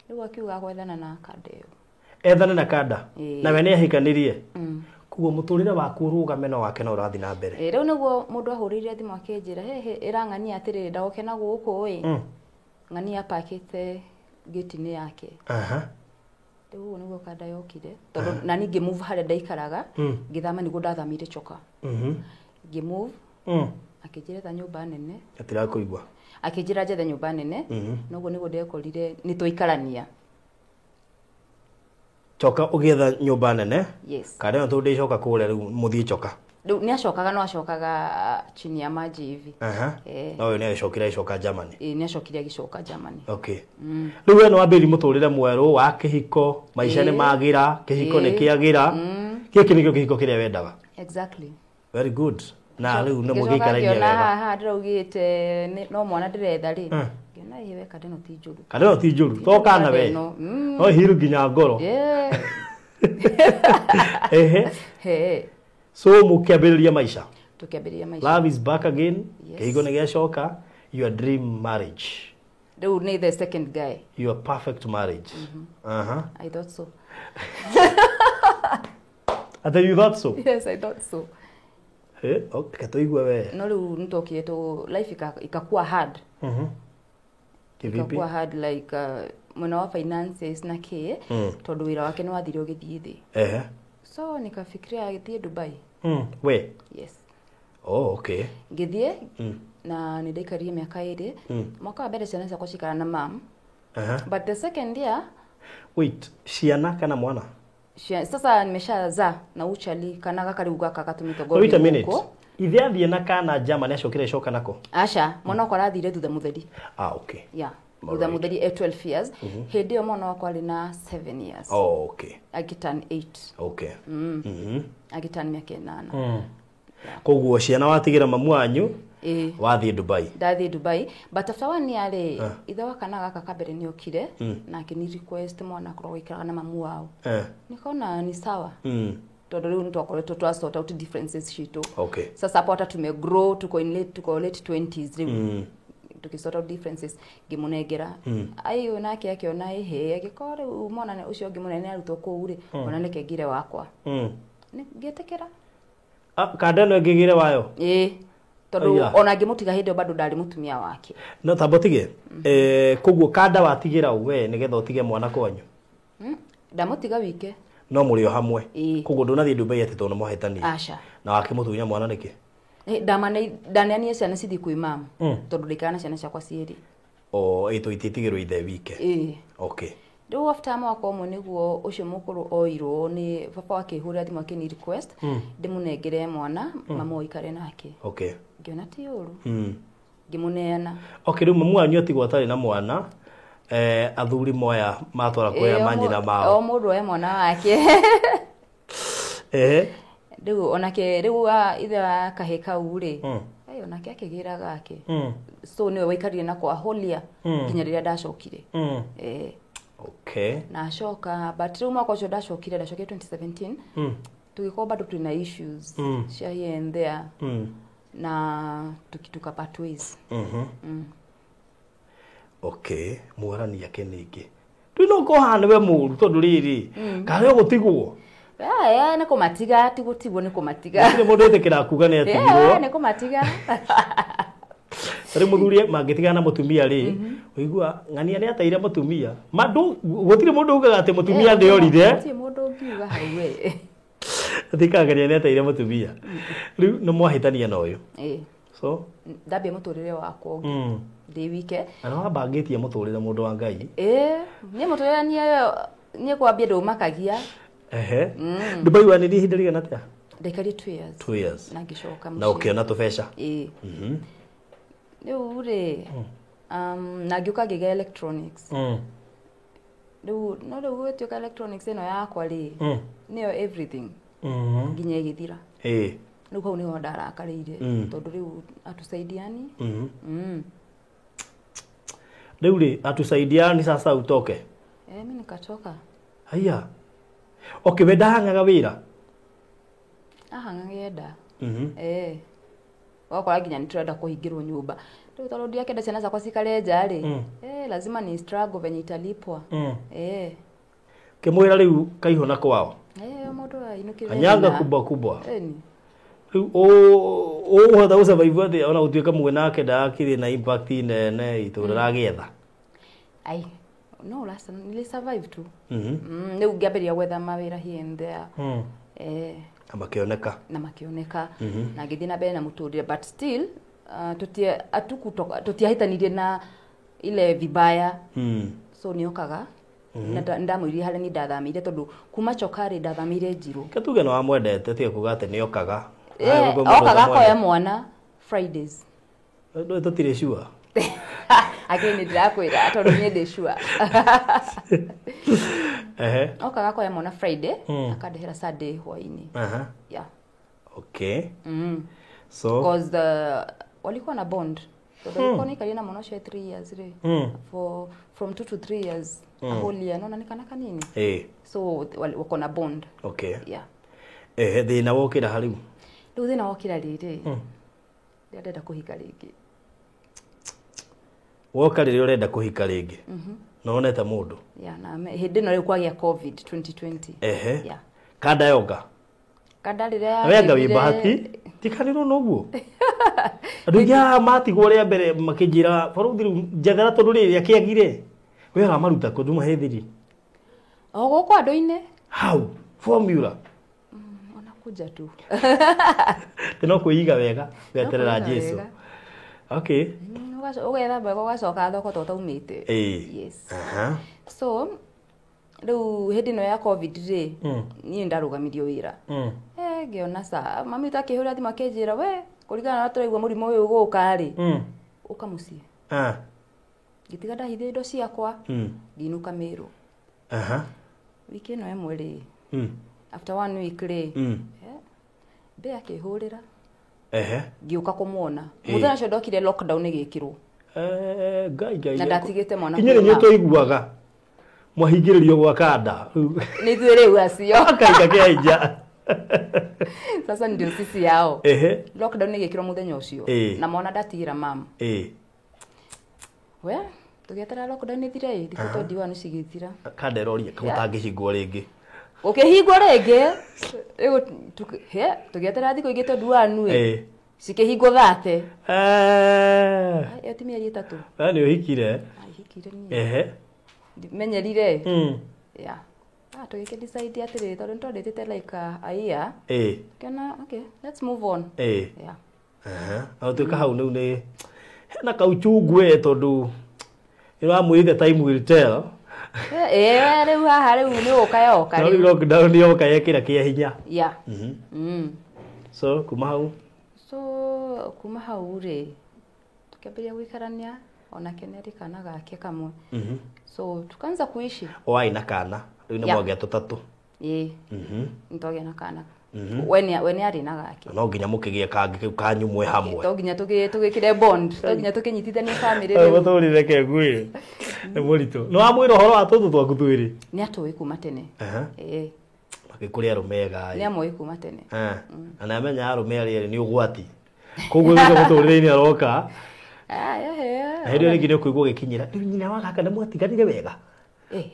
Speaker 1: Rĩu akiuga gwethana na kanda ĩyo.
Speaker 2: Ethane na kanda? Na we nĩ ahikanirie? Koguo mũtũrĩre waku ũrũgame no wake no ũrathiĩ na mbere.
Speaker 1: Rĩu nĩguo mũndũ ahũrĩire thimũ akĩnjĩra hehe ĩra ng'ania atĩrĩrĩ ndagoke na gũkũ ĩ. Ng'ania apakĩte gate-inĩ yake.
Speaker 2: Aha.
Speaker 1: Rĩu ũguo nĩguo kanda yokire tondũ na niĩ ngĩ move harĩa ndaikaraga ngĩthama nĩguo ndathamire Choka. Ngĩ move akĩnjĩra etha nyũmba nene.
Speaker 2: Atirakũigua.
Speaker 1: Akĩnjĩra njethe nyũmba nene noguo nĩguo ndekorire nĩ twaikarania.
Speaker 2: Choka ũgĩetha nyũmba nene.
Speaker 1: Yes.
Speaker 2: Kanda ĩno tondũ ndĩcoka kũrĩa rĩu mũthiĩ Choka.
Speaker 1: Rĩu nĩ acokaga, no acokaga chini ya maji hivi.
Speaker 2: No ũyũ nĩ agĩcokire agĩcoka Germany.
Speaker 1: Ĩĩ, nĩ acokire agĩcoka Germany.
Speaker 2: Okay. Rĩu we nĩ wambĩrĩria mũtũrĩre mwerũ wa kĩhiko, maica nĩ magĩra, kĩhiko nĩ kĩagĩra. Gĩkĩ nĩkĩo kĩhiko kĩrĩa wendaga.
Speaker 1: Exactly.
Speaker 2: Very good. Na rĩu nĩ
Speaker 1: Ngĩcoka
Speaker 2: mũgĩikarania
Speaker 1: ngĩona
Speaker 2: wega.
Speaker 1: haha ndĩraugĩte no mwana ndĩretha rĩ, ngĩona ĩ we kandeno ti njũru.
Speaker 2: Kana ĩno ti njũru, to kana we.
Speaker 1: Kandeno,
Speaker 2: No hiru nginya ngoro. Ehe.
Speaker 1: He.
Speaker 2: So mũkĩambĩrĩria maica.
Speaker 1: Tũkĩambĩrĩria maica.
Speaker 2: Love is back again.
Speaker 1: Yes.
Speaker 2: Kĩhiko nĩ gĩacoka. Your dream marriage.
Speaker 1: Rĩu nĩ the second guy.
Speaker 2: Your perfect marriage.
Speaker 1: I thought so.
Speaker 2: Ate you thought so?
Speaker 1: Yes, I thought so.
Speaker 2: Eh, okay, tũigue we.
Speaker 1: No rĩu nĩtwokire tu life ikakuwa hard.
Speaker 2: Kivipi?
Speaker 1: Ikakuwa hard like mwena wa finances na kĩ, tondũ wĩra wake nĩ wathire ũgĩthiĩ thĩ. So nikafikiria agĩthiĩ Dubai.
Speaker 2: We.
Speaker 1: Yes.
Speaker 2: Oh, okay.
Speaker 1: Ngĩthiĩ na nĩ ndaikarire mĩaka 2. Mwaka wa mbere ciana ciakwa cikara na mam. But the second year
Speaker 2: Wait, ciana kana mwana?
Speaker 1: Sasa nimeshazaa na uchali kana gaka rĩu gaka gatũmĩte
Speaker 2: Wait a minute.
Speaker 1: gũkũ.
Speaker 2: Ithe athiĩ na kana Germany acokire acoka nako?
Speaker 1: Aca, mwana wakwa arathire thutha mũtheri.
Speaker 2: Ah, okay.
Speaker 1: Yeah.
Speaker 2: All
Speaker 1: Thutha
Speaker 2: right.
Speaker 1: mũtheri e 12 years. Hĩndĩ ĩyo mwana wakwa arĩ na 7 years.
Speaker 2: Oh, okay.
Speaker 1: Agĩturn 8.
Speaker 2: Okay.
Speaker 1: Agĩturn mĩaka 8.
Speaker 2: Koguo ciana watigĩra mamu wanyu
Speaker 1: Ĩĩ.
Speaker 2: wathiĩ Dubai.
Speaker 1: Ndathiĩ Dubai, but after 1 year rĩ, ithe wa kana gaka ka mbere nĩ okire na akĩni request mwana akorwo gũikaraga na mamu wao. Nikaona ni sawa. Tondũ rĩu nĩtwakoretwo twa sort out differences citũ.
Speaker 2: Okay.
Speaker 1: Sasa hapo hata tumegrow, tuko in late, tuko late 20s rĩu. Tukisort out differences ngĩmũnengera. Ai nake akĩona ĩhĩ, agĩkorwo rĩu mwana ũcio ũngĩ mũnene arutwo kũu rĩ, ona nĩke ngire wakwa. Ngĩtĩkĩra.
Speaker 2: Ah, kanda ĩno ĩngĩgĩre wayo?
Speaker 1: Ĩĩ. Tondũ
Speaker 2: Aya.
Speaker 1: ona ngĩmũtiga hĩndĩ ĩyo bado ndarĩ mũtumia wake.
Speaker 2: No tamba ũtige. Koguo kanda watigĩra we nĩgetha ũtige mwana kwanyu.
Speaker 1: Ndamũtiga wike.
Speaker 2: No mũrĩ o hamwe.
Speaker 1: Ĩĩ.
Speaker 2: Koguo ndũnathiĩ Dubai atĩ tondũ nĩmwahĩtania.
Speaker 1: Aca.
Speaker 2: Na wakĩmũtunya mwana nĩkĩ?
Speaker 1: Ndaneanire ciana cithiĩ kwĩ mamu. Tondũ ndaikara na ciana ciakwa cierĩ.
Speaker 2: O ĩtũ ititigĩrwo ithe wike.
Speaker 1: Ĩĩ.
Speaker 2: Okay.
Speaker 1: Rĩu after mwaka ũmwe nĩguo ũcio mũkũrũ oirwo nĩ baba akĩhũrĩra thimũ akĩni request ndĩmũnengere mwana mamu aikare nake.
Speaker 2: Okay.
Speaker 1: Ngĩona ti ũru. Ngĩmũneana.
Speaker 2: Okay, rĩu mamu wanyu atigwo atarĩ na mwana. Athuri moya matwara kwĩra manyina
Speaker 1: O
Speaker 2: mao.
Speaker 1: mũndũ oe mwana wake. Rĩu onake rĩu ithe wa kahĩ kau rĩ, ai onake akĩgĩra gake. So nĩwe waikarire nakwa holia nginya rĩrĩa ndacokire.
Speaker 2: Okay.
Speaker 1: Na acoka, but rĩu mwaka ũcio ndacokire 2017. Tũgĩkorwo bado twĩna issues cia here and there. Na tukituka part ways.
Speaker 2: Okay, mwarani ake ningĩ. Rĩu no ũkorwo nĩwe mũru tondũ rĩrĩ, karĩ ũgũtigwo.
Speaker 1: Aya nĩ kũmatiga, ti gũtigwo nĩ kũmatiga.
Speaker 2: Gũtirĩ mũndũ wĩtĩkĩraga kuga nĩ atigirwo.
Speaker 1: Nĩ kũmatiga.
Speaker 2: Rĩu mũthuri mangĩtigana na mũtumia rĩ, ũigua ng'ania nĩ ateire mũtumia. Mandũ gũtirĩ mũndũ ugaga atĩ mũtumia nĩorire.
Speaker 1: Gũtirĩ mũndũ ũngiuga hau we.
Speaker 2: Atikangania nĩ ateire mũtumia. Rĩu nĩ mwahĩtania na ũyũ.
Speaker 1: Ĩĩ.
Speaker 2: So,
Speaker 1: Ndambia mũtũrĩre wakwa ũngĩ. Ndĩ wike.
Speaker 2: Na nĩ wambangĩtie mũtũrĩre mũndũ wa Ngai.
Speaker 1: Ĩĩ, niĩ mũtũrĩre niĩ kwambia ndũmakagia.
Speaker 2: Ehe. Dubai wanĩrie ihinda rĩigana atĩa?
Speaker 1: Ndaikarire 2 years.
Speaker 2: 2 years.
Speaker 1: Na ngĩcoka mũciĩ.
Speaker 2: Na ũkĩona tũbeca.
Speaker 1: Ĩĩ. Rĩu rĩ, na ngĩũka ngĩgĩa electronics. Rĩu no rĩu gũgĩtuĩka electronics ĩno yakwa rĩ, nĩyo everything. Nginya ĩgĩthira.
Speaker 2: Ĩĩ.
Speaker 1: Rĩu hau nĩho ndarakarĩire tondũ rĩu atusaidiani.
Speaker 2: Rĩu rĩ, atusaidiani sasa utoke.
Speaker 1: Mimi nikatoka.
Speaker 2: Haya. Okay, we ndahang'aga wĩra?
Speaker 1: Ahang'aga enda. Wakora nginya nĩ tũrenda kũhingĩrwo nyũmba. Rĩu tondũ ndiakenda ciana ciakwa cikare nja rĩ, lazima ni struggle venye italipwa.
Speaker 2: Kĩmwĩra rĩu kaihũ na kwao.
Speaker 1: Mũndũ ainũkĩrĩre
Speaker 2: Kanyanga
Speaker 1: nyina.
Speaker 2: kubwa kubwa.
Speaker 1: Ĩni.
Speaker 2: Rĩu ũhota gũsurvive atĩa ona gũtuĩka mwe nake ndakĩrĩ na impact nene itũra ragĩetha?
Speaker 1: Ai, no last nili survive tu. Rĩu ngĩambĩrĩria gwetha mawĩra here and there.
Speaker 2: Na makĩoneka.
Speaker 1: Na makĩoneka. Na ngĩthiĩ na mbere na mũtũrĩre, but still tũtiahĩtanirie na ile vibaya. So nĩokaga. Na ndamwĩrire harĩa niĩ ndathamĩire tondũ kuma chokarĩ ndathamĩire Njirũ.
Speaker 2: Ke tuge nĩ wamwendete tiga kuga atĩ nĩokaga.
Speaker 1: Okaga koya mwana Fridays.
Speaker 2: Ndå tũtirĩ sure.
Speaker 1: Again ndĩrakwĩra tondũ niĩ ndĩ sure.
Speaker 2: Ehe.
Speaker 1: Okaga koya mwana Friday, akandehera Sunday hwainĩ.
Speaker 2: Aha.
Speaker 1: Yeah.
Speaker 2: Okay. So
Speaker 1: Because walikuwa na bond. Tondũ alikuwa nikaria na mwana ũcio 3 years rĩ. For from 2 to 3 years. A whole year. Nona nĩ kana kanini. So wako na bond.
Speaker 2: Okay.
Speaker 1: Yeah.
Speaker 2: Ehe, thĩna wokĩra ha rĩu?
Speaker 1: Rĩu thĩna wokĩra rĩrĩ. Rĩrĩa ndenda kũhika rĩngĩ.
Speaker 2: Woka rĩrĩa ũrenda kũhika rĩngĩ. Na wonete mũndũ.
Speaker 1: Yeah, na hĩndĩ ĩno rĩu kwagĩa COVID 2020.
Speaker 2: Ehe.
Speaker 1: Yeah.
Speaker 2: Kanda yoka.
Speaker 1: Kanda rĩrĩa
Speaker 2: We anga wĩ
Speaker 1: yagĩire-
Speaker 2: bahati. Tikanĩrwo noguo. Andũ aingĩ haha matigwo rĩa mbere makĩnjĩra barũthi rĩu njethera tondũ rĩrĩ akĩagire. We ũramaruta kũ nduma hĩthiri?
Speaker 1: O gũkũ andũ-inĩ.
Speaker 2: How? Formula.
Speaker 1: Wanakuja tu.
Speaker 2: Tĩ no kwĩiga wega weterera
Speaker 1: No kwĩiga
Speaker 2: Jesu.
Speaker 1: wega.
Speaker 2: Okay.
Speaker 1: Ũgethamba wega ũgacoka thoko to ũtaumĩte. Yes.
Speaker 2: Aha.
Speaker 1: So rĩu hĩndĩ ĩno ya COVID rĩ, niĩ ndarũgamirio wĩra. Ngĩona ca mami witũ akĩhũra thimũ akĩnjĩra we kũringana na tũraigua mũrimũ ũyũ ũgũka rĩ, ũka mũciĩ. Ngĩtiga ndahithia indo ciakwa, ngĩinũka Meru.
Speaker 2: Aha.
Speaker 1: Wiki ĩno ĩmwe rĩ, after 1 week rĩ, mbĩa akĩhũrĩra.
Speaker 2: Ehe.
Speaker 1: Ngĩũka kũmuona. Mũthenya ũcio ndokire lockdown ĩgĩkĩrwo.
Speaker 2: Ngai ngai.
Speaker 1: Na ndatigĩte mwana
Speaker 2: Inyuĩ nĩ
Speaker 1: kwĩ mama.
Speaker 2: tũiguaga. Mwahingĩrĩrio gwa kanda.
Speaker 1: Nĩ ithuĩ rĩu acio.
Speaker 2: Akaika kĩa nja.
Speaker 1: Sasa ndio sisi yao.
Speaker 2: Ehe.
Speaker 1: Lockdown ĩgĩkĩrwo mũthenya ũcio. Na mwana ndatigĩra mama. We, tũgĩeterera lockdown ĩthire ĩ, thikũ 21 cigĩthira.
Speaker 2: Kanda ĩroria gũtangĩhingwo rĩngĩ.
Speaker 1: Gũkĩhingwo rĩngĩ, rĩu tũgĩeterera thikũ ingĩ 21 ĩ. Cikĩhingwo 30. Ĩyo ti mĩeri 3.
Speaker 2: We nĩ ũhikire?
Speaker 1: Ahikire niĩ.
Speaker 2: Ehe.
Speaker 1: Menyerire. Yeah. Tũgĩkĩ decide atĩrĩrĩ tondũ nĩtwandĩtĩte like a year. Tũkĩona okay, let's move on. Yeah.
Speaker 2: Aha. Na gũtuĩka hau rĩu nĩ hena kauchungu we tondũ nĩ ũramwĩrire time will tell.
Speaker 1: Rĩu haha rĩu nĩ gũka yoka
Speaker 2: No rĩu
Speaker 1: rĩu.
Speaker 2: lockdown yoka yekĩra kĩa hinya.
Speaker 1: Yeah.
Speaker 2: So kuma hau?
Speaker 1: So kuma hau rĩ, tukĩambĩrĩria gũikarania onake nĩ arĩ kana gake kamwe. So tukaanza kuishi.
Speaker 2: O warĩ na kana rĩu nĩ
Speaker 1: Yeah.
Speaker 2: mwagĩa tũtatũ.
Speaker 1: Ĩĩ. Nĩtwagĩa na kana. We nĩ arĩ na gake.
Speaker 2: No nginya mũkĩgĩe kangĩ kau kanyu mwĩ hamwe.
Speaker 1: To nginya tũgĩkĩre bond, to nginya tũkĩnyitithanie family rĩu.
Speaker 2: Mũtũrĩre ke ngwĩre. Nĩ mũritũ. Nĩ wamwĩra ũhoro wa tũtũ twaku twĩrĩ?
Speaker 1: Nĩ atũĩ kuma tene. Ĩĩ.
Speaker 2: Makĩkũrĩ arũme ega
Speaker 1: Nĩ amoĩ kuma tene.
Speaker 2: Na nĩ amenya arũme arĩa erĩ nĩ ũgwati. Koguo rĩu mũtũrĩre-inĩ aroka. Na hĩndĩ ĩyo rĩngĩ nĩ ũkũigua ũgĩkinyĩra. Rĩu nyina wa gaka nĩ mwatiganire wega.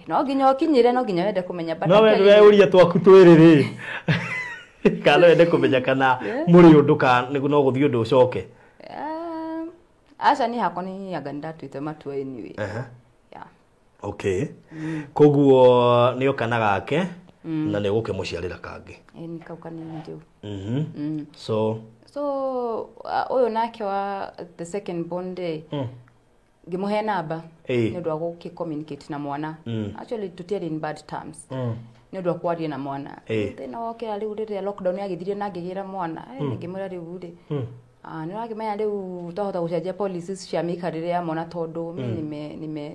Speaker 1: No nginya ũkinyĩre, no nginya wende kũmenya but
Speaker 2: No we
Speaker 1: actually-
Speaker 2: ũria twaku twĩrĩ rĩ. Kana no wende kũmenya kana mũrĩ ũndũ kana no gũthiĩ ũndũ ũcoke.
Speaker 1: Aca niĩ hakwa nĩ anga nĩndatuĩte matua anyway. Yeah.
Speaker 2: Okay. Koguo nĩ oka na gake na nĩ ũgũkĩmũciarĩra kangĩ.
Speaker 1: Ĩĩ nĩ kau kanini rĩu.
Speaker 2: So
Speaker 1: So ũyũ nake wa the second born day ngĩmũhe namba nĩ ũndũ wa gũkĩ communicate na mwana. Actually tũtiarĩ in bad terms. Nĩ ũndũ wa kwaria na mwana. Thĩna wokĩra rĩu rĩrĩa lockdown yagĩthire na ngĩgĩra mwana, ngĩmwĩra rĩu rĩ, nĩ ũrakĩmenya rĩu twahota gũcenjia policies cia mĩikarĩre ya mwana tondũ mi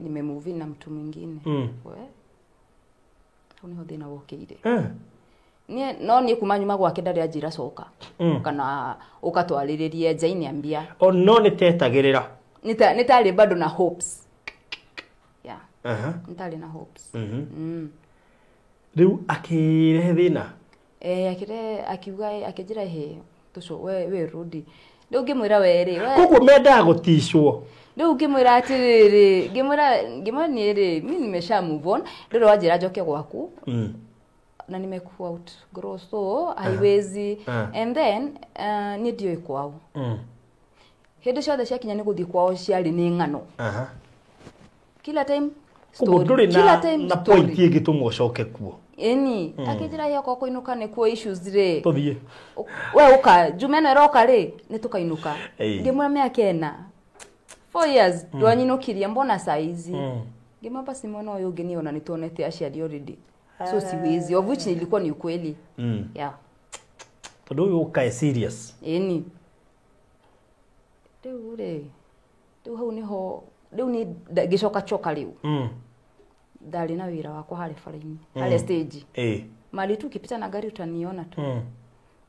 Speaker 1: nime move in na mtu mwingine. We hau nĩho thĩna wokĩire. Niĩ no niĩ kuma nyuma gwake ndarĩ anjĩra coka. Kana ũkatwarĩrĩrie nja-inĩ ambia.
Speaker 2: O no nĩ tetagĩrĩra.
Speaker 1: Nĩtarĩ bado na hopes. Yeah. Nĩtarĩ na hopes.
Speaker 2: Rĩu akĩrehe thĩna?
Speaker 1: Akĩrehe, akiuga, akĩnjĩra he, tũco, we rudi. Rĩu ngĩmwĩra we rĩ, we
Speaker 2: Koguo mendaga gũticwo.
Speaker 1: Rĩu ngĩmwĩra atĩrĩrĩ, ngĩmwĩra niĩ rĩ, mi nimesha move on. Rĩu wanjĩra njoke gwaku. Na nimekuwa outgrow, so haiwezi. And then niĩ ndiũĩ kwao. Hĩndĩ ciothe ciakinya nĩ gũthiĩ kwao ciarĩ nĩ ng'ano. Kila time
Speaker 2: Koguo
Speaker 1: story.
Speaker 2: ndũrĩ
Speaker 1: Kila time
Speaker 2: na
Speaker 1: story.
Speaker 2: point ĩngĩtũma ũcoke kuo.
Speaker 1: Ĩni, akĩnjĩra ĩ okorwo kũinũka nĩkuo issues rĩ.
Speaker 2: Tũthiĩ.
Speaker 1: We ũka, Juma ĩno ĩroka rĩ, nĩ tũkainũka. Ngĩmwĩra mĩaka ĩna. 4 years ndwanyinũkirie mbona saa hizi. Ngĩmwĩra basi mwena ũyũ ũngĩ niĩ ona nĩtuonete aciari already. So siwezi, of which ilikuwa ni ukweli. Yeah.
Speaker 2: Tondu uyu ukae serious.
Speaker 1: Ĩni rĩu rĩ, rĩu hau nĩho rĩu ni ngĩcoka choka rĩu. Ndarĩ na wĩra wakwa harĩa bara-inĩ, harĩa stage. Mali tu ukipita na gari utaniona tu.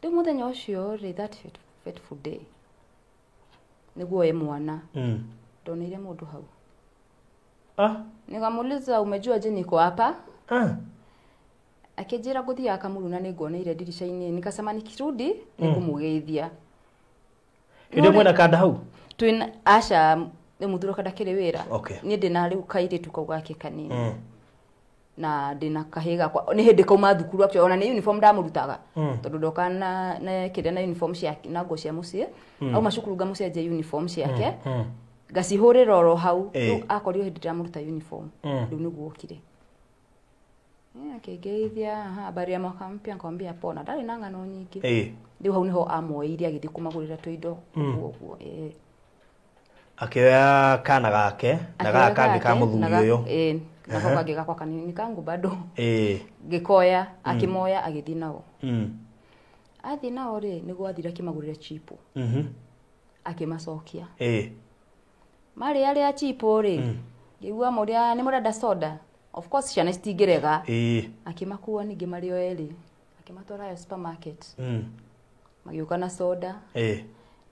Speaker 1: Rĩu mũthenya ũcio rĩ, that fateful day, nĩguo e mwana ndoneire mũndũ hau. Nikamuuliza, umejua je niko hapa? Akĩnjĩra ngũthiaga Kamuru na nĩnguoneire ndirica-inĩ. Nikasema nikirudi nĩngũmũgeithia.
Speaker 2: Hĩndĩ mwena kanda hau?
Speaker 1: Twĩna aca, nĩ mũthuri wakwa ndakĩrĩ wĩra.
Speaker 2: Okay.
Speaker 1: Niĩ ndĩna rĩu kairĩtu kau gake kanini na ndĩna kahĩĩ gakwa, nĩ hĩndĩ kauma thukuru actually, ona nĩ uniform ndamũrutaga tondũ ndoka na kĩrĩa na uniform ciake na nguo cia mũciĩ. Auma cukuru ngamũcenjia uniform ciake, ngacihũrĩra oro hau. Rĩu akorirwo hĩndĩ ndĩramũruta uniform. Rĩu nĩguo okire. Akĩngeithia, "Aha, habari ya mwaka mpya?" Nikamwambia pona, ndarĩ na ng'ano nyingĩ. Rĩu hau nĩho amuoire agĩthiĩ kũmagũrĩra tũindo ũguo ũguo.
Speaker 2: Akĩoya kana gake na gaka kangĩ ka mũthuri ũyũ.
Speaker 1: Ĩĩ, nako kangĩ gakwa kanini kangu bado. Ngĩkoya, akĩmoya agĩthiĩ nao. Athiĩ nao rĩ, nĩguo athire akĩmagũrĩra chipo, akĩmacokia. Marĩ arĩa chipo rĩ, ngĩigua mũrĩa nĩ mũrenda soda, of course ciana citingĩrega. Akĩmakua ningĩ marĩ o erĩ, akĩmatwara hayo supermarket. Magĩũka na soda.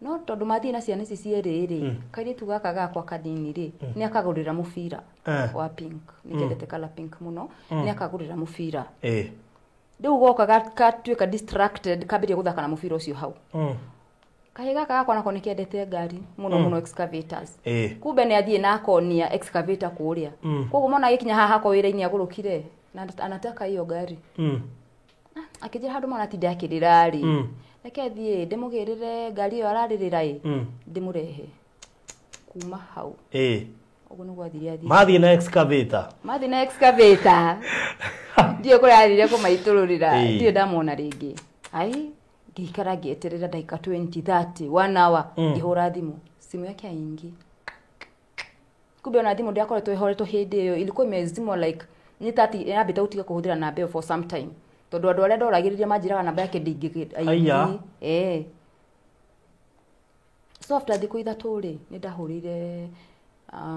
Speaker 1: No tondũ mathiĩ na ciana ici cierĩ rĩ, kairĩtu gaka gakwa kanini rĩ, nĩ akagũrĩra mũbira wa pink. Nĩ kala pink mũno. Nĩ akagũrĩra mũbira. Rĩu goka gatuĩka distracted, kambĩrĩria gũthaka na mũbira ũcio hau. Kahĩĩ gaka gakwa nako nĩ kendete ngari mũno mũno, excavators. Kumbe nĩ athiĩ na akonia excavator kũrĩa. Koguo mwana agĩkinya haha hakwa wĩra-inĩ agũrũkire na anataka hiyo ngari. Akĩnjĩra handũ mwana atinda akĩrĩra rĩ, reke thiĩ ndĩmũgĩrĩre ngari ĩyo ararĩrĩra ĩ, ndĩmũrehe kuma hau. Ũguo nĩguo athire athiĩ.
Speaker 2: Mathiĩ na excavator.
Speaker 1: Mathiĩ na excavator, ndiũĩ kũrĩa athire kũmaitũrũrĩra. Ndiũĩ ndamwona rĩngĩ. Ai, ngĩikara ngĩeterera ndagĩka 20, 30, 1 hour. Ngĩhũra thimũ, simu yake haingii. Kumbe ona thimũ ndĩakoretwo ĩhoretwo hĩndĩ ĩyo, ilikuwa imezimwa, like nĩ tati yambĩte gũtiga kũhũthĩra namba ĩyo for some time, tondũ andũ arĩa ndoragĩrĩria manjĩraga namba yake ndingĩ.
Speaker 2: Aya.
Speaker 1: So after thikũ 3 rĩ, nĩ ndahũrĩire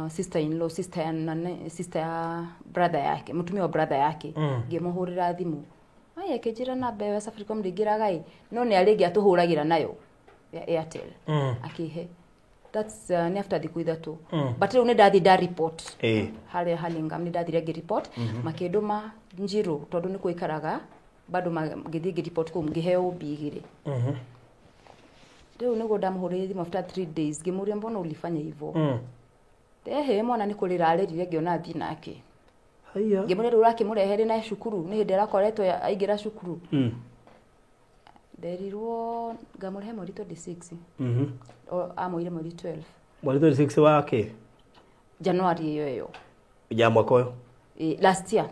Speaker 1: sister in law, sister ya nane, sister ya brother yake, mũtumia wa brother yake. Ngĩmũhũrĩra thimũ, ai, akĩnjĩra namba ĩyo ya Safaricom ndĩingĩraga ĩ, no nĩ arĩ ĩngĩ atũhũragĩra nayo ya Airtel. Akĩhe. That's nĩ after thikũ 3. But rĩu nĩ ndathiĩ nda report harĩa Hurlingham, nĩ ndathire ngĩ report. Makĩndũma Njirũ tondũ nĩ kũikaraga bado, ngĩthiĩ ngĩ report kũu, ngĩheo OB 2. Rĩu nĩguo ndamũhũrĩire thimũ after 3 days, ngĩmũria, mbona ulifanya hivyo? Ehe, mwana nĩ kũrĩra arĩrire ngĩona athiĩ nake.
Speaker 2: Haya.
Speaker 1: Ngĩmũria, rĩu ũrakĩmũrehere na cukuru, nĩ hĩndĩ arakoretwo aingĩra cukuru. Nderirwo ngamũrehe mweri 26. O amũire mweri 12.
Speaker 2: Mweri 26 wa kĩ?
Speaker 1: January ĩyo ĩyo.
Speaker 2: Ya mwaka ũyũ?
Speaker 1: Last year.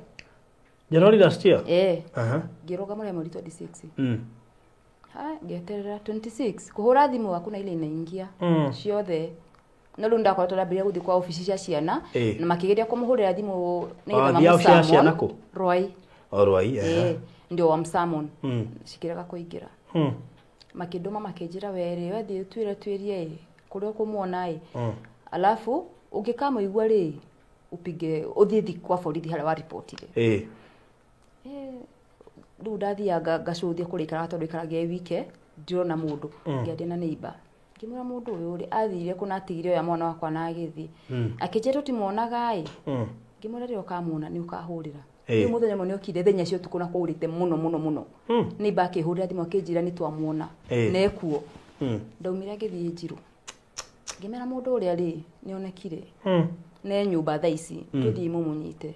Speaker 2: January last year?
Speaker 1: Eh.
Speaker 2: Aha.
Speaker 1: Ngĩrwo ngamũrehe mweri 26. Ha, ngĩeterera 26, kũhũra thimũ hakuna ile inaingia. Ciothe. No rĩu ndakoretwo ndambĩrĩria gũthiĩ kwa obici cia ciana na makĩgeria kũmũhũrĩra thimũ nĩgetha
Speaker 2: Wathiĩ obici ya ciana
Speaker 1: mamũsummon.
Speaker 2: kũ?
Speaker 1: Rwai.
Speaker 2: O Rwai, ehe.
Speaker 1: Ndio wamsummon. Cikĩrega kũingĩra. Makĩndũma makĩnjĩra, werĩ wethiĩ twĩre twĩrie ĩ kũrĩa ũkũmuona ĩ, alafu ũngĩkamũigua rĩ, upige ũthiĩ thi kwa borithi harĩa waripotire. Rĩu ndathiaga ngacũthia kũrĩa ikaraga tondũ ikaraga e wike, ndirona mũndũ. Ngĩaria na neighbor, ngĩmwĩra mũndũ ũyũ rĩ athire kũ na atigire oya mwana wakwa na agĩthiĩ. Akĩnjĩra tũtimuonaga ĩ. Ngĩmwĩra rĩrĩa ũkamuona nĩ ũkahũrĩra. Rĩu mũthenya ũmwe nĩ okire thaa 4 cia ũtukũ na kwaurĩte mũno mũno mũno. Neighbor akĩhũrĩra thimũ akĩnjĩra nĩ twamuona na ekuo. Ndaumire ngĩthiĩ Njirũ, ngĩmera mũndũ ũrĩa rĩ nĩ onekire ne nyũmba thaa ici, tũthiĩ mũmũnyite.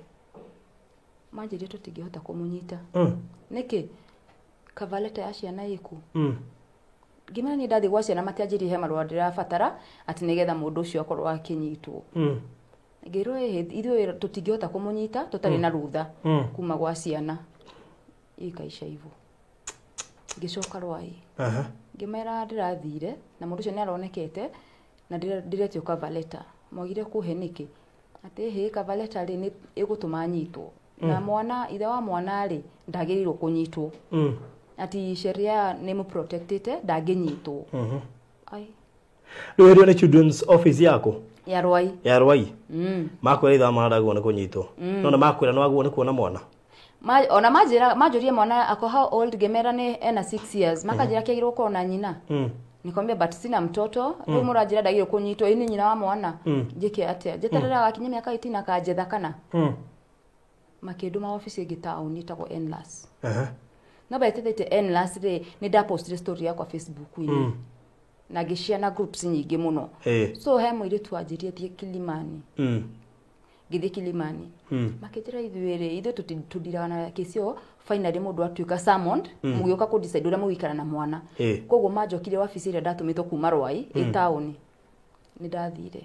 Speaker 1: Manjĩrire tũtingĩhota kũmũnyita. Nĩkĩ? Cover letter ya ciana ĩku. Ngĩmera niĩ ndathiĩ gwa ciana matianjĩrire he marũa ndĩrabatara atĩ nĩgetha mũndũ ũcio akorwo akĩnyitwo. Ngĩrwo ĩhĩ, ithuĩ tũtingĩhota kũmũnyita tũtarĩ na rũtha kuma gwa ciana. Ikaisha hivyo. Ngĩcoka Rwai. Ngĩmera ndĩrathire na mũndũ ũcio nĩ aronekete na ndĩretio cover letter. Mwagire kũhe nĩkĩ? Atĩ hĩ, cover letter rĩ nĩ ĩgũtũma nyitwo. Na mwana, ithe wa mwana rĩ ndagĩrĩirwo kũnyitwo. Ati sheria nĩ mũprotectĩte ndangĩnyitwo. Ai.
Speaker 2: Rĩu ĩrĩa nĩ children's office yaku?
Speaker 1: Ya Rwai.
Speaker 2: Ya Rwai. Makwĩra ithaa maragwo nĩ kũnyitwo. No na makwĩra nĩ wagwo nĩ kuona mwana.
Speaker 1: Ma, ona manjĩra manjũrie mwana ako how old, ngĩmera nĩ ena 6 years, makanjĩra kĩagĩrĩirwo gũkorwo na nyina. Nikwambia but sina mtoto. Rĩu mũranjĩra ndagĩrĩirwo kũnyitwo, ĩ nĩ nyina wa mwana. Njĩke atĩa? Njeterere agakinya mĩaka 18 akanjetha kana? Makĩndũma wabici ĩngĩ taũni ĩtagwo Enlas. No betĩthĩte Enlas rĩ, nĩ ndapostire story yakwa Facebook-inĩ na ngĩshare na groups nyingĩ mũno. So he mũirĩtu wanjĩrie thiĩ Kilimani. Ngĩthiĩ Kilimani. Makĩnjĩra ithuĩ rĩ, ithuĩ tũndiraga na kesi ĩyo, finally mũndũ atuĩka summoned, mũgĩũka kũ decide ũrĩa mũgũikara na mwana. Koguo manjokire wabici ĩrĩa ndatũmĩtwo kuma Rwai ĩ taũni. Nĩ ndathire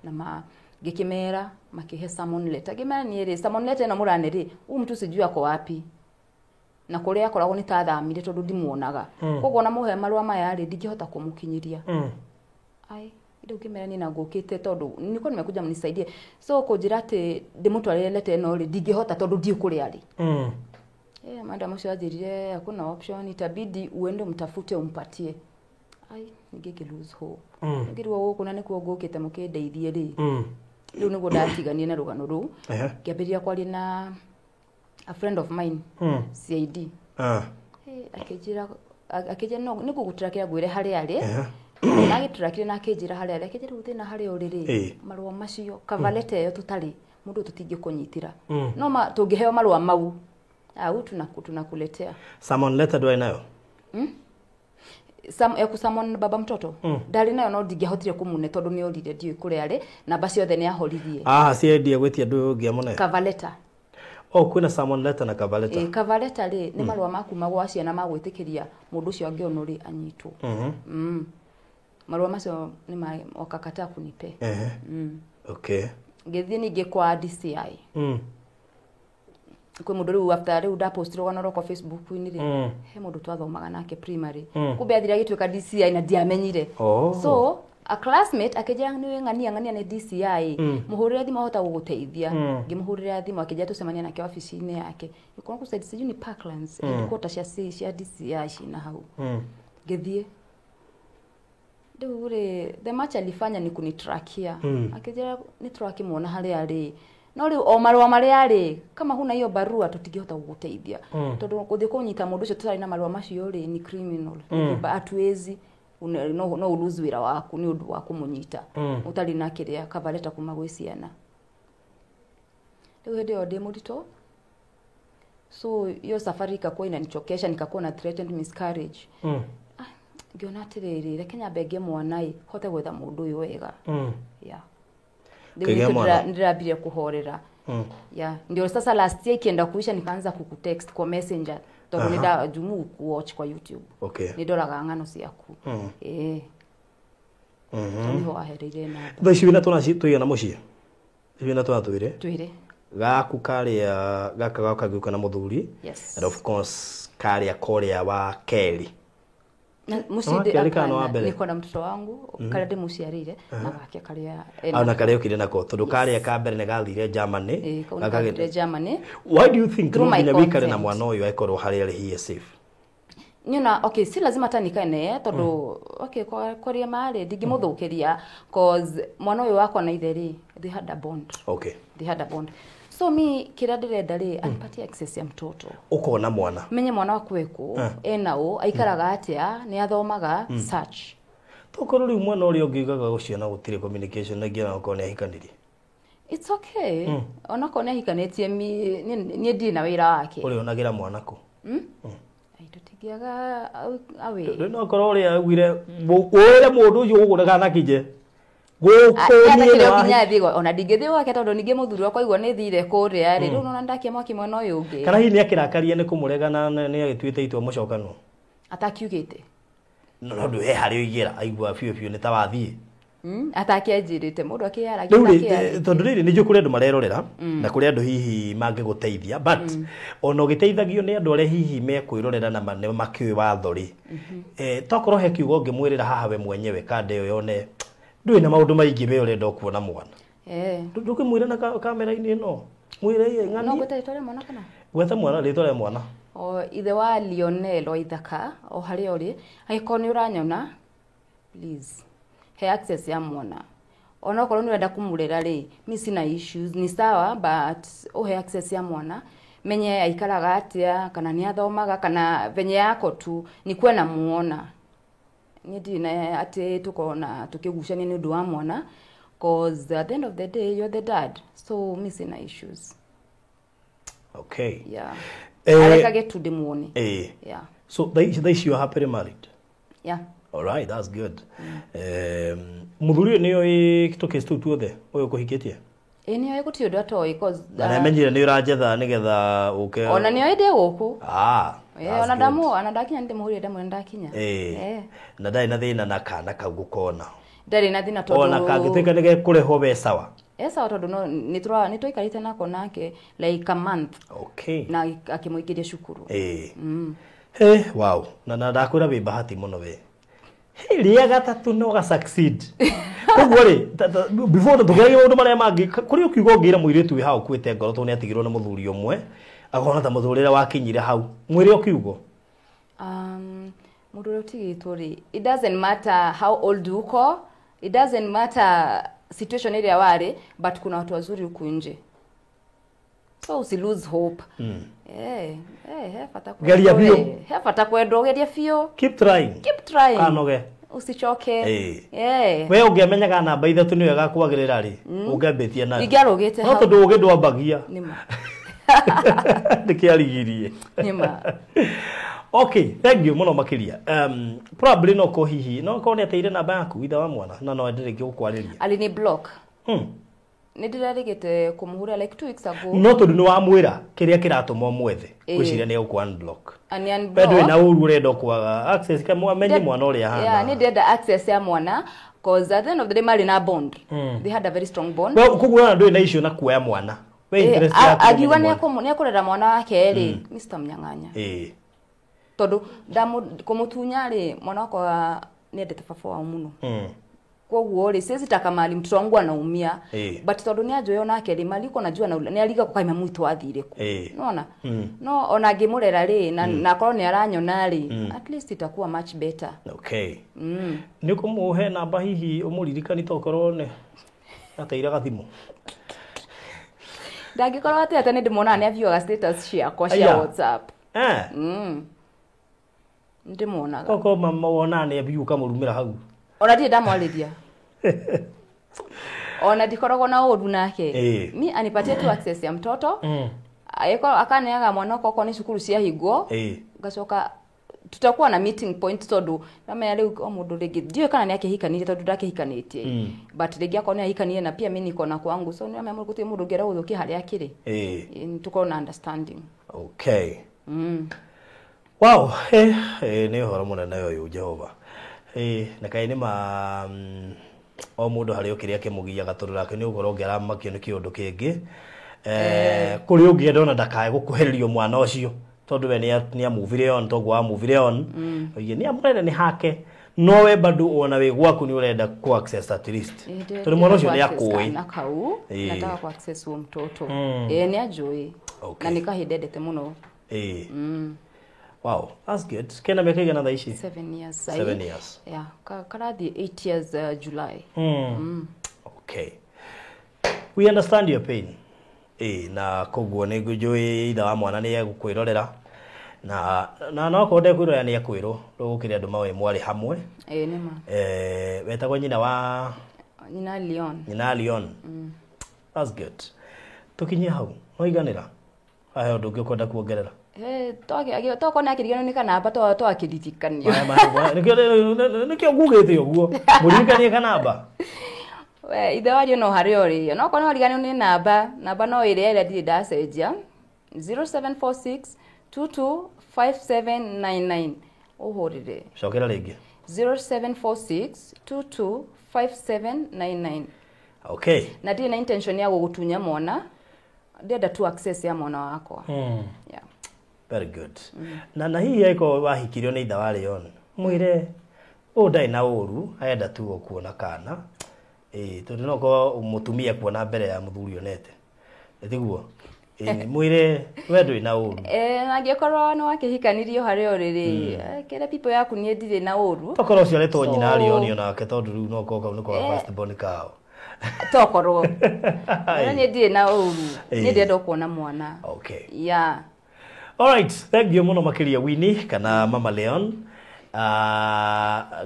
Speaker 1: na ma ngĩkĩmera, makĩhe summon letter. Ngĩmera niĩ rĩ, summon letter ĩno mũrane rĩ, huyu mtu sijui ako wapi na kũrĩa akoragwo nĩ tathamire tondũ ndimuonaga. Koguo ona mũhe marũa maya rĩ, ndingĩhota kũmũkinyĩria. Ai, rĩu ngĩmera niĩ na ngũkĩte tondũ nilikuwa nimekuja mnisaidie, so kũnjĩra atĩ ndĩmũtwarĩre letter ĩno rĩ, ndingĩhota tondũ ndiũ kũrĩa arĩ. Madam ũcio anjĩrire hakuna option, itabidi uende umtafute umpatie. Ai, ningĩ ngĩ lose hope. Ngĩrwo gũkũ na nĩkuo ngũkĩte mũkĩndeithie rĩ. Rĩu nĩguo ndatiganie na rũgano rũu. Ngĩambĩrĩria kwaria na a friend of mine, CID. Akĩnjĩra no nĩngũgũtrakĩra ngwĩre harĩa arĩ. Na agĩtrakire na akĩnjĩra harĩa arĩ, akĩnjĩra rĩu thĩna harĩa ũrĩ rĩ, marũa macio, cover letter ĩyo tũtarĩ mũndũ tũtingĩkũnyitĩra. No ma, tũngĩheo marũa mau au tunakuletea.
Speaker 2: Summon letter ndwarĩ nayo?
Speaker 1: Sam, ya kusummon baba mtoto ndarĩ nayo, no ndingĩahotire kũmune tondũ nĩ orire, ndiũĩ kũrĩa arĩ, namba ciothe nĩ ahoririe.
Speaker 2: Aha, CID agwĩtia ndũ ũngĩamũne.
Speaker 1: Cover letter.
Speaker 2: Oh, kwĩna summon letter na cover letter.
Speaker 1: Ĩ, cover letter rĩ, nĩ marũa ma kuma gwa ciana ma gwĩtĩkĩria mũndũ ũcio angĩonwo rĩ anyitwo. Marũa macio nĩ wakakataa kunipe. Ngĩthiĩ ningĩ kwa DCI. Kwĩ mũndũ rĩu after rĩu ndapost rũgano rwakwa Facebook-inĩ rĩ, he mũndũ twathomaga nake primary. Kumbe athire agĩtuĩka DCI na ndiamenyire. So a classmate akĩnjĩra nĩ ng'ania ng'ania nĩ DCI, mũhũrĩre thimũ ahota gũgũteithia. Ngĩmũhũrĩra thimũ akĩnjĩra tũcemanie nake wabici-inĩ yake. Ĩkorwo kũ side sijui ni Parklands, headquarter cia DCI cina hau. Ngĩthiĩ rĩu rĩ, the match alifanya ni kunitrakia. Akĩnjĩra nĩ tũrakĩmuona harĩa arĩ, no rĩu o marũa marĩa rĩ, kama huna hiyo barua tũtingĩhota gũgũteithia. Tondũ gũthiĩ kũnyita mũndũ ũcio tũtarĩ na marũa macio rĩ, ni criminal. Hatuwezi, no ũlose wĩra waku nĩ ũndũ wa kũmũnyita ũtarĩ na kĩrĩa cover letter kuma gwĩ ciana. Rĩu hĩndĩ ĩyo ndĩ mũritũ, so hiyo safari ikakuwa inanichokesha, nikakuwa na threatened miscarriage. Ngĩona atĩrĩrĩ, reke nyambe ngĩe mwana ĩ, hote gwetha mũndũ ũyũ wega. Yeah. Rĩu
Speaker 2: Kĩgĩa
Speaker 1: nĩkĩo
Speaker 2: mwana.
Speaker 1: ndĩrambirie kũhorera. Yeah, ndio sasa last year ikienda kuisha nikaanza kukutext kwa Messenger tondũ nĩ nda jumu kuwatch kwa YouTube. Nĩ ndoraga ng'ano ciaku. Nĩho wahereire namba.
Speaker 2: Thaa ici wĩna twana tũigana mũciĩ? Wĩna twana twĩrĩ?
Speaker 1: Twĩrĩ.
Speaker 2: Gaku karĩa gaka gaka gĩũka na mũthuri.
Speaker 1: Yes.
Speaker 2: And of course karĩa korĩa wa kerĩ.
Speaker 1: Na
Speaker 2: Wa
Speaker 1: mũciĩ
Speaker 2: kerĩ kana wa mbere?
Speaker 1: Niko na mtoto wangu karĩa ndĩmũciarĩire na gake karĩa
Speaker 2: Au na karĩa ũkire nako tondũ karĩa ka mbere nĩ gathire Germany.
Speaker 1: Ĩ, kau nĩ
Speaker 2: Gaka
Speaker 1: gathire Germany.
Speaker 2: Why do you think
Speaker 1: Through
Speaker 2: no
Speaker 1: my
Speaker 2: nginya wĩikare na
Speaker 1: consent.
Speaker 2: mwana ũyũ akorwo harĩa arĩ he is safe?
Speaker 1: Nyona okay, si lazima hata nikae naye tondũ okay, kwa kwaria marĩ ndingĩmũthũkĩria cause mwana ũyũ wakwa na ithe rĩ, they had a bond. They had a bond, so mi kĩrĩa ndĩrenda rĩ, anipatie access ya mtoto.
Speaker 2: Ũkona mwana.
Speaker 1: Menye mwana waku ekũ, ena ũ, aikaraga atĩa, nĩ athomaga search.
Speaker 2: Tokorwo rĩu mwana ũrĩa ũngĩ ugaga gũciana gũtirĩ communication na nginya okorwo nĩ ahikanirie.
Speaker 1: It's okay. Onakorwo nĩ ahikanĩtie niĩ ndirĩ na wĩra wake.
Speaker 2: Ũrĩa onagĩra mwana kũ?
Speaker 1: Ai, tũtingĩaga away.
Speaker 2: Rĩu no korwo ũrĩa augire ũre mũndũ ũcio gũkũ ndakanakinye. Gũkũ niĩ
Speaker 1: Atakĩrĩ
Speaker 2: nĩ
Speaker 1: nginya thiĩ ona ndingĩthiĩ gwake tondũ ningĩ mũthuri wakwa aigua nĩ thire kũrĩa rĩ, rĩu nona ndakia mwaki mwena ũyũ ũngĩ.
Speaker 2: Kana hihi nĩ akĩrakaria nĩ kũmũrega na nĩ agĩtuĩte itua mũcokano?
Speaker 1: Atakiugĩte.
Speaker 2: No no ndũ he harĩa ũigĩra aigua biũ biũ nĩ ta wathiĩ.
Speaker 1: Atakĩanjĩrĩte mũndũ akĩyaragia.
Speaker 2: Rĩu rĩ,
Speaker 1: Atakĩarĩtie.
Speaker 2: tondũ rĩrĩ nĩ njũĩ kũrĩ andũ marerorera na kũrĩ andũ hihi mangĩgũteithia, but ona ũgĩteithagio nĩ andũ arĩa hihi mekwĩrorera na nĩ makĩũĩ watho rĩ, tokorwo he kiugo ũngĩmwĩrĩra haha we mwenyewe kanda ĩyo yone ndũĩ na maũndũ maingĩ we ũrenda kuona mwana. Ndũkĩmwĩra na kamera-inĩ ĩno, mwĩre ĩ
Speaker 1: No
Speaker 2: ng'ani.
Speaker 1: ngwĩte rĩtwa rĩa mwana kana?
Speaker 2: Gwetha mwana, rĩtwa rĩa mwana.
Speaker 1: O ithe wa Lionel Waithaka o harĩa ũrĩ, angĩkorwo nĩ ũranyona, please he access ya mwana. Onokorwo nĩ ũrenda kũmũrera rĩ, mi sina issues, ni sawa, but uhe access ya mwana, menye aikaraga atia, kana nĩ athomaga, kana venye yako tu nikuwe namuona. Niĩ ndirĩ na atĩ tũkorwo na tũkĩgucania nĩ ũndũ wa mwana, cause at the end of the day you're the dad, so mi sina issues.
Speaker 2: Okay.
Speaker 1: Yeah. Arekage tu ndimuone. Yeah.
Speaker 2: So they you are happily married?
Speaker 1: Yeah.
Speaker 2: All right, that's good. Muthuri ũyũ nĩoĩ tũkĩsi tũu tuothe ũyũ ũkũhikĩtie?
Speaker 1: Ĩ nĩoĩ gũtirĩ ũndũ atoĩ, cause
Speaker 2: Na nĩamenyire nĩ ũranjetha nĩgetha ũke.
Speaker 1: Ona nĩoĩ ndĩ gũkũ.
Speaker 2: Ah.
Speaker 1: Ona ndamu, ona ndakinya nĩndĩmũhũrire ndamwĩra ndakinya.
Speaker 2: Na ndarĩ na thĩna na kana kau gũkona.
Speaker 1: Ndarĩ na thĩna tondũ
Speaker 2: ona kangĩtuĩka nĩ gekũrĩhwo we sawa.
Speaker 1: Sawa tondũ no nĩtwaikarĩte nako nake like a month.
Speaker 2: Okay.
Speaker 1: Na akĩmũingĩria cukuru.
Speaker 2: Wow. Na ndakwĩra wĩ bahati mũno we. Rĩa gatatũ no ga succeed. Koguo rĩ, before tũgerie maũndũ marĩa mangĩ, kũrĩ ũkiuga ũngĩra mũirĩtu wĩ hau ũkuĩte ngoro tondũ nĩatigirwo nĩ mũthuri ũmwe, akona ta mũtũrĩre wakinyire hau. Mwĩre ũkiugo.
Speaker 1: Mũndũ ũrĩa ũtigĩtwo rĩ, it doesn't matter how old uko, it doesn't matter situation ĩrĩa warĩ, but kuna watu wazuri huku nje. So usi lose hope. He bata kwendwo.
Speaker 2: Geria biũ.
Speaker 1: He bata kwendwo, geria biũ.
Speaker 2: Keep trying.
Speaker 1: Keep trying.
Speaker 2: Kanoge.
Speaker 1: Usichoke.
Speaker 2: We ũngĩamenyaga namba ithatũ nĩyo ĩgakwagĩrĩra rĩ, ũngĩambĩtie nayo.
Speaker 1: Ingĩarũgĩte
Speaker 2: hau. No tondũ ũgĩ ndwambagia.
Speaker 1: Nĩma.
Speaker 2: Nĩkĩarigirie.
Speaker 1: Nĩma.
Speaker 2: Okay, thank you mũno makĩria. Probably no ko hihi, no korwo nĩateire namba yaku ithe wa mwana na no ende rĩngĩ gũkwarĩria.
Speaker 1: Alini block. Nĩndĩrerĩgĩte kũmũhũrĩra like 2 weeks ago.
Speaker 2: No tondũ nĩwamwĩra kĩrĩa kĩratũma ũmwethe, ngwĩciria nĩ egũkũ unblock.
Speaker 1: Ani unblock.
Speaker 2: We ndũrĩ na ũru ũrenda kwaga access kama amenye mwana ũrĩa ahana.
Speaker 1: Yeah, nĩ ndĩrenda access ya mwana, cause at the end of the day marĩ na bond. They had a very strong bond.
Speaker 2: Well, koguo ona ndũrĩ na issue na kuoya mwana. We interest yaku.
Speaker 1: Akiuga nĩekũrera mwana wake rĩ, Mr. Mnyang'anya. Tondũ kũmũtunya rĩ, mwana wakwa nĩendete baba wao mũno. Koguo rĩ, siwezi taka mali mtoto wangu anaumia. But tondũ nĩanjũĩ onake rĩ, mali uko najua nĩariga kũ kaima mwitũ athire kũ. Nĩwona? No ona ngĩmũrera rĩ, na akorwo nĩ aranyona rĩ, at least itakuwa much better.
Speaker 2: Okay. Nĩ ũkũmũhe namba hihi ũmũririkani tokorwo nĩ ateire gathimũ.
Speaker 1: Ndangĩkorwo atĩ nĩ ndĩmuonaga nĩ aviuaga status ciakwa cia WhatsApp. Ndĩmuonaga.
Speaker 2: Tokorwo mama wonaga nĩ aviu ũkamũrumĩra hau.
Speaker 1: Ona ndirĩ ndamwarĩria. Ona ndikoragwo na ũru nake. Mi anipatie tu access ya mtoto. Akaneaga mwana wakwa okorwo nĩ cukuru ciahingwo. Ngacoka tutakuwa na meeting point tondũ namenya rĩu o mũndũ rĩngĩ ndiũĩ kana nĩakĩhikanĩtie tondũ ndakĩhikanĩtie. But rĩngĩ akorwo nĩahikanire na pia mi niko na kwangu, so nĩamenya gũtirĩ mũndũ ũngĩenda gũthũkia harĩa akĩrĩ. Tukorwo na understanding.
Speaker 2: Okay. Wow, nĩ ũhoro mũnene ũyũ Jehova. Na kaĩ nĩ ma o mũndũ harĩ o kĩrĩa kĩmũgiaga tondũ nake nĩ ũgoro ũngĩ aramakio nĩ kĩũndũ kĩngĩ. Kũrĩ ũngĩenda ona ndakae gũkuhĩrĩrio mwana ũcio tondũ we nĩ amuvire on toguo amuvire on. Oige nĩ amũrere nĩ hake, no we bado ona wĩ gwaku nĩ ũrenda ku access at least. Tondũ mwana ũcio nĩ akũĩ.
Speaker 1: Na kau nataka ku access huo mtoto. Nĩ anjũĩ. Na nĩ kahĩndĩ endete mũno.
Speaker 2: Wow, that's good. Kena miaka igana thaa ici?
Speaker 1: 7 years.
Speaker 2: 7 years.
Speaker 1: Yeah, karathiĩ 8 years July.
Speaker 2: Okay. We understand your pain. Na koguo nĩ ngũnjũĩ ithe wa mwana nĩ egũkwĩrorera. Na no akorwo ndekwĩrorera nĩ ekwĩrwo rũgũkĩrĩ andũ mawe mwarĩ hamwe.
Speaker 1: Nĩ ma.
Speaker 2: Wetagwo nyina wa
Speaker 1: Nyina Leon.
Speaker 2: Nyina Leon. That's good. Tũkinyie hau. Waiganĩra? Hahe ũndũ ũngĩ ũkwenda kuongerera?
Speaker 1: Tokorwo nĩ akĩriganĩrwo nĩ kanamba twakĩririkanio.
Speaker 2: Nĩkĩo ngugĩte ũguo. Mũririkanie kanamba.
Speaker 1: We ithe wario no harĩa ũrĩ. No okorwo nĩ wariganĩrwo nĩ namba, namba no ĩrĩa ĩrĩa ndirĩ ndacenjia. 0746 225799. Ũhũrĩre.
Speaker 2: Cokera rĩngĩ.
Speaker 1: 0746 225799.
Speaker 2: Okay.
Speaker 1: Na ndirĩ na intention ya gũgũtunya mwana. Ndĩrenda tu access ya mwana wakwa. Yeah.
Speaker 2: Very good. Na hihi aiko wahikirio nĩ ithe wa Leon. Mwĩre ũũ ndarĩ na ũru, arenda tu kuona kana. Tondũ no korwo mũtumia kuona mbere ya mũthuri onete. Tiguo? Mwĩre we ndũrĩ na ũru.
Speaker 1: Na angĩkorwo nĩ wakĩhikanirio harĩa ũrĩ rĩ, kĩre people yaku niĩ ndirĩ na ũru.
Speaker 2: Tokorwo ũciarĩtwo nyina Leon onake tondũ rĩu no korwo kau nĩko first born kao.
Speaker 1: Tokorwo. No niĩ ndirĩ na ũru. Niĩ ndĩrenda kuona mwana.
Speaker 2: Okay.
Speaker 1: Yeah.
Speaker 2: All right, thank you mũno makĩria Winnie kana Mama Leon.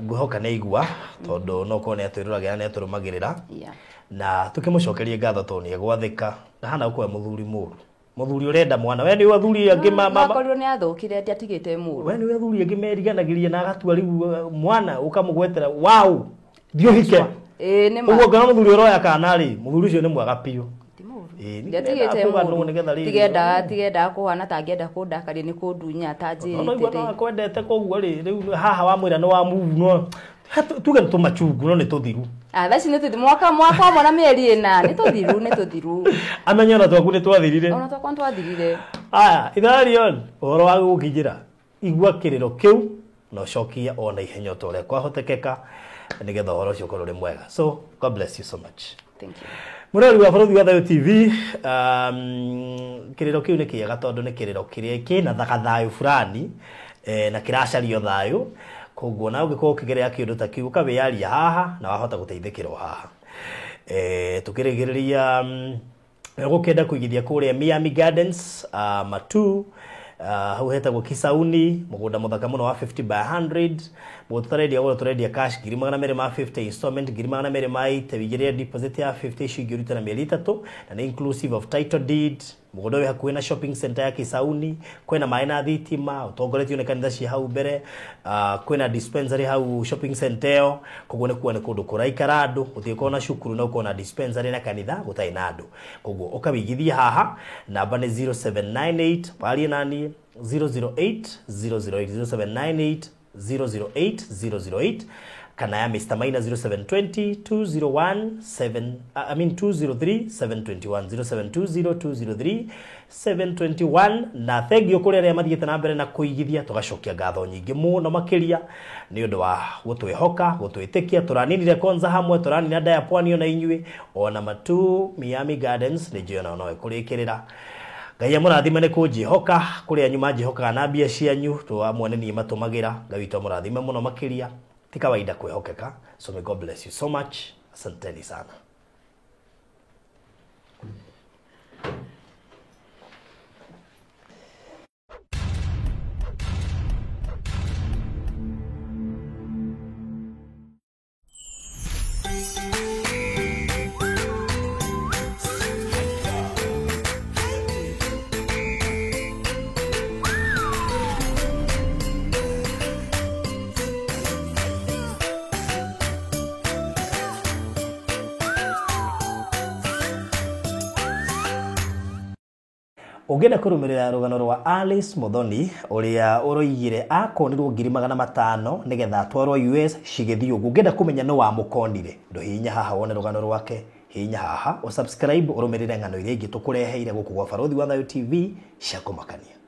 Speaker 2: Ngwĩhoka nĩ aigua tondũ no korwo nĩ atwĩroragĩra nĩ atũrũmagĩrĩra.
Speaker 1: Yeah.
Speaker 2: Na tukĩmũcokerie ngatho tondũ nĩ egwathĩka. Ndahana gũkorwo e mũthuri mũru. Mũthuri ũrenda mwana. We nĩ athuri angĩ ma
Speaker 1: Akorirwo nĩ athũkire ndiatigĩte mũru.
Speaker 2: We nĩ athuri angĩ meriganagĩria na agatua rĩu mwana ũkamũgwetera wow thiĩ ũhike.
Speaker 1: Ĩĩ nĩ ma.
Speaker 2: Ũguo ngona mũthuri ũroya kana rĩ, mũthuri ũcio nĩ mwega biũ.
Speaker 1: Ndiatigĩte mũru. Tigendaga kũhana ta angĩenda kũndakaria nĩ kũndunya ta njĩrĩte.
Speaker 2: No igua no akwendete koguo rĩ, rĩu haha wamwĩra nĩ wa move no tuge nĩ tũmachungu no nĩ tũthiru.
Speaker 1: Thaa ici nĩ tũthiru mwaka ũmwe na mĩeri ĩna nĩ tũthiru nĩ tũthiru.
Speaker 2: Amenye ona twaku nĩ twathirire.
Speaker 1: Ona twakwa nĩ twathirire.
Speaker 2: Aya, ithaa Leon, ũhoro wa gũgũkinyĩra igua kĩrĩro kĩu na ũcokie ona ihenya ta ũrĩa kwahotekeka nĩgetha ũhoro ũcio ũkorwo ũrĩ mwega. So God bless you so much.
Speaker 1: Thank you.
Speaker 2: Mũrori wa Bũrũri wa Thayũ TV, kĩrĩro kĩu nĩ kĩega tondũ nĩ kĩrĩro kĩrĩa kĩna thayũ fulani na kĩracario thayũ. Koguo na ũngĩkorwo ũkĩgerera kĩũndũ ta kĩu ũkawĩyaria haha na wahota gũteithĩkĩrwo haha. Tũkĩrĩgĩrĩria gũkĩenda kũigithia kũrĩa Miami Gardens, Matu, hau hetagwo Kisauni, mũgũnda mũthaka mũno wa 50 by 100. Mũgũnda tũtarendia goro tũrendia cash 250 installment 280, wĩigĩrĩre deposit ya 50 icio ingĩ ũrute na mĩeri 3 na nĩ inclusive of title deed. Mũgũnda wĩ hakuhĩ na shopping center ya Kisauni, kwĩna maĩ na thitima, ũtongoretio nĩ kanitha cia hau mbere, kwĩna dispensary hau shopping center ĩyo, koguo nĩ kuo nĩ kũndũ kũraikara andũ, gũtigĩkorwo na cukuru na ũkorwo na dispensary na kanitha gũtarĩ na andũ. Koguo ũkawĩigithia haha, namba nĩ 0798 warie naniĩ 008 008 0798 008 008 kana ya Mr. Maina 0720 201 7 I mean 203 721 0720 203 721. Na thank you kũrĩ arĩa mathiĩte na mbere na kũigithia, tũgacokia ngatho nyingĩ mũno makĩria nĩ ũndũ wa gũtwĩhoka, gũtwĩtĩkia. Tũraninire Konza hamwe, tũranina Ndaya Pwani ona inyuĩ, ona Matu Miami Gardens nĩ njũĩ ona no ĩkũrĩkĩrĩra. Ngai amũrathime nĩ kũnjĩhoka, kũrĩ anyu manjĩhokaga na mbia cianyu, amwe nĩ niĩ matũmagĩra. Ngai witũ amũrathime mũno makĩria. Ti kawaida kwĩhokeka. So may God bless you so much. Asanteni sana. Ũngĩenda kũrũmĩrĩra rũgano rwa Alice Muthoni ũrĩa ũroigire akonirwo 500,000 nĩgetha atwarwo US cigĩthiĩ ũguo. Ũngĩenda kũmenya nĩ wamũkonire, ndũhihinya haha wone rũgano rwake, hihinya haha ũsubscribe ũrũmĩrĩre ng'ano iria ingĩ tũkũreheire gũkũ gwa Barũthi wa Thayũ TV cia kũmakania.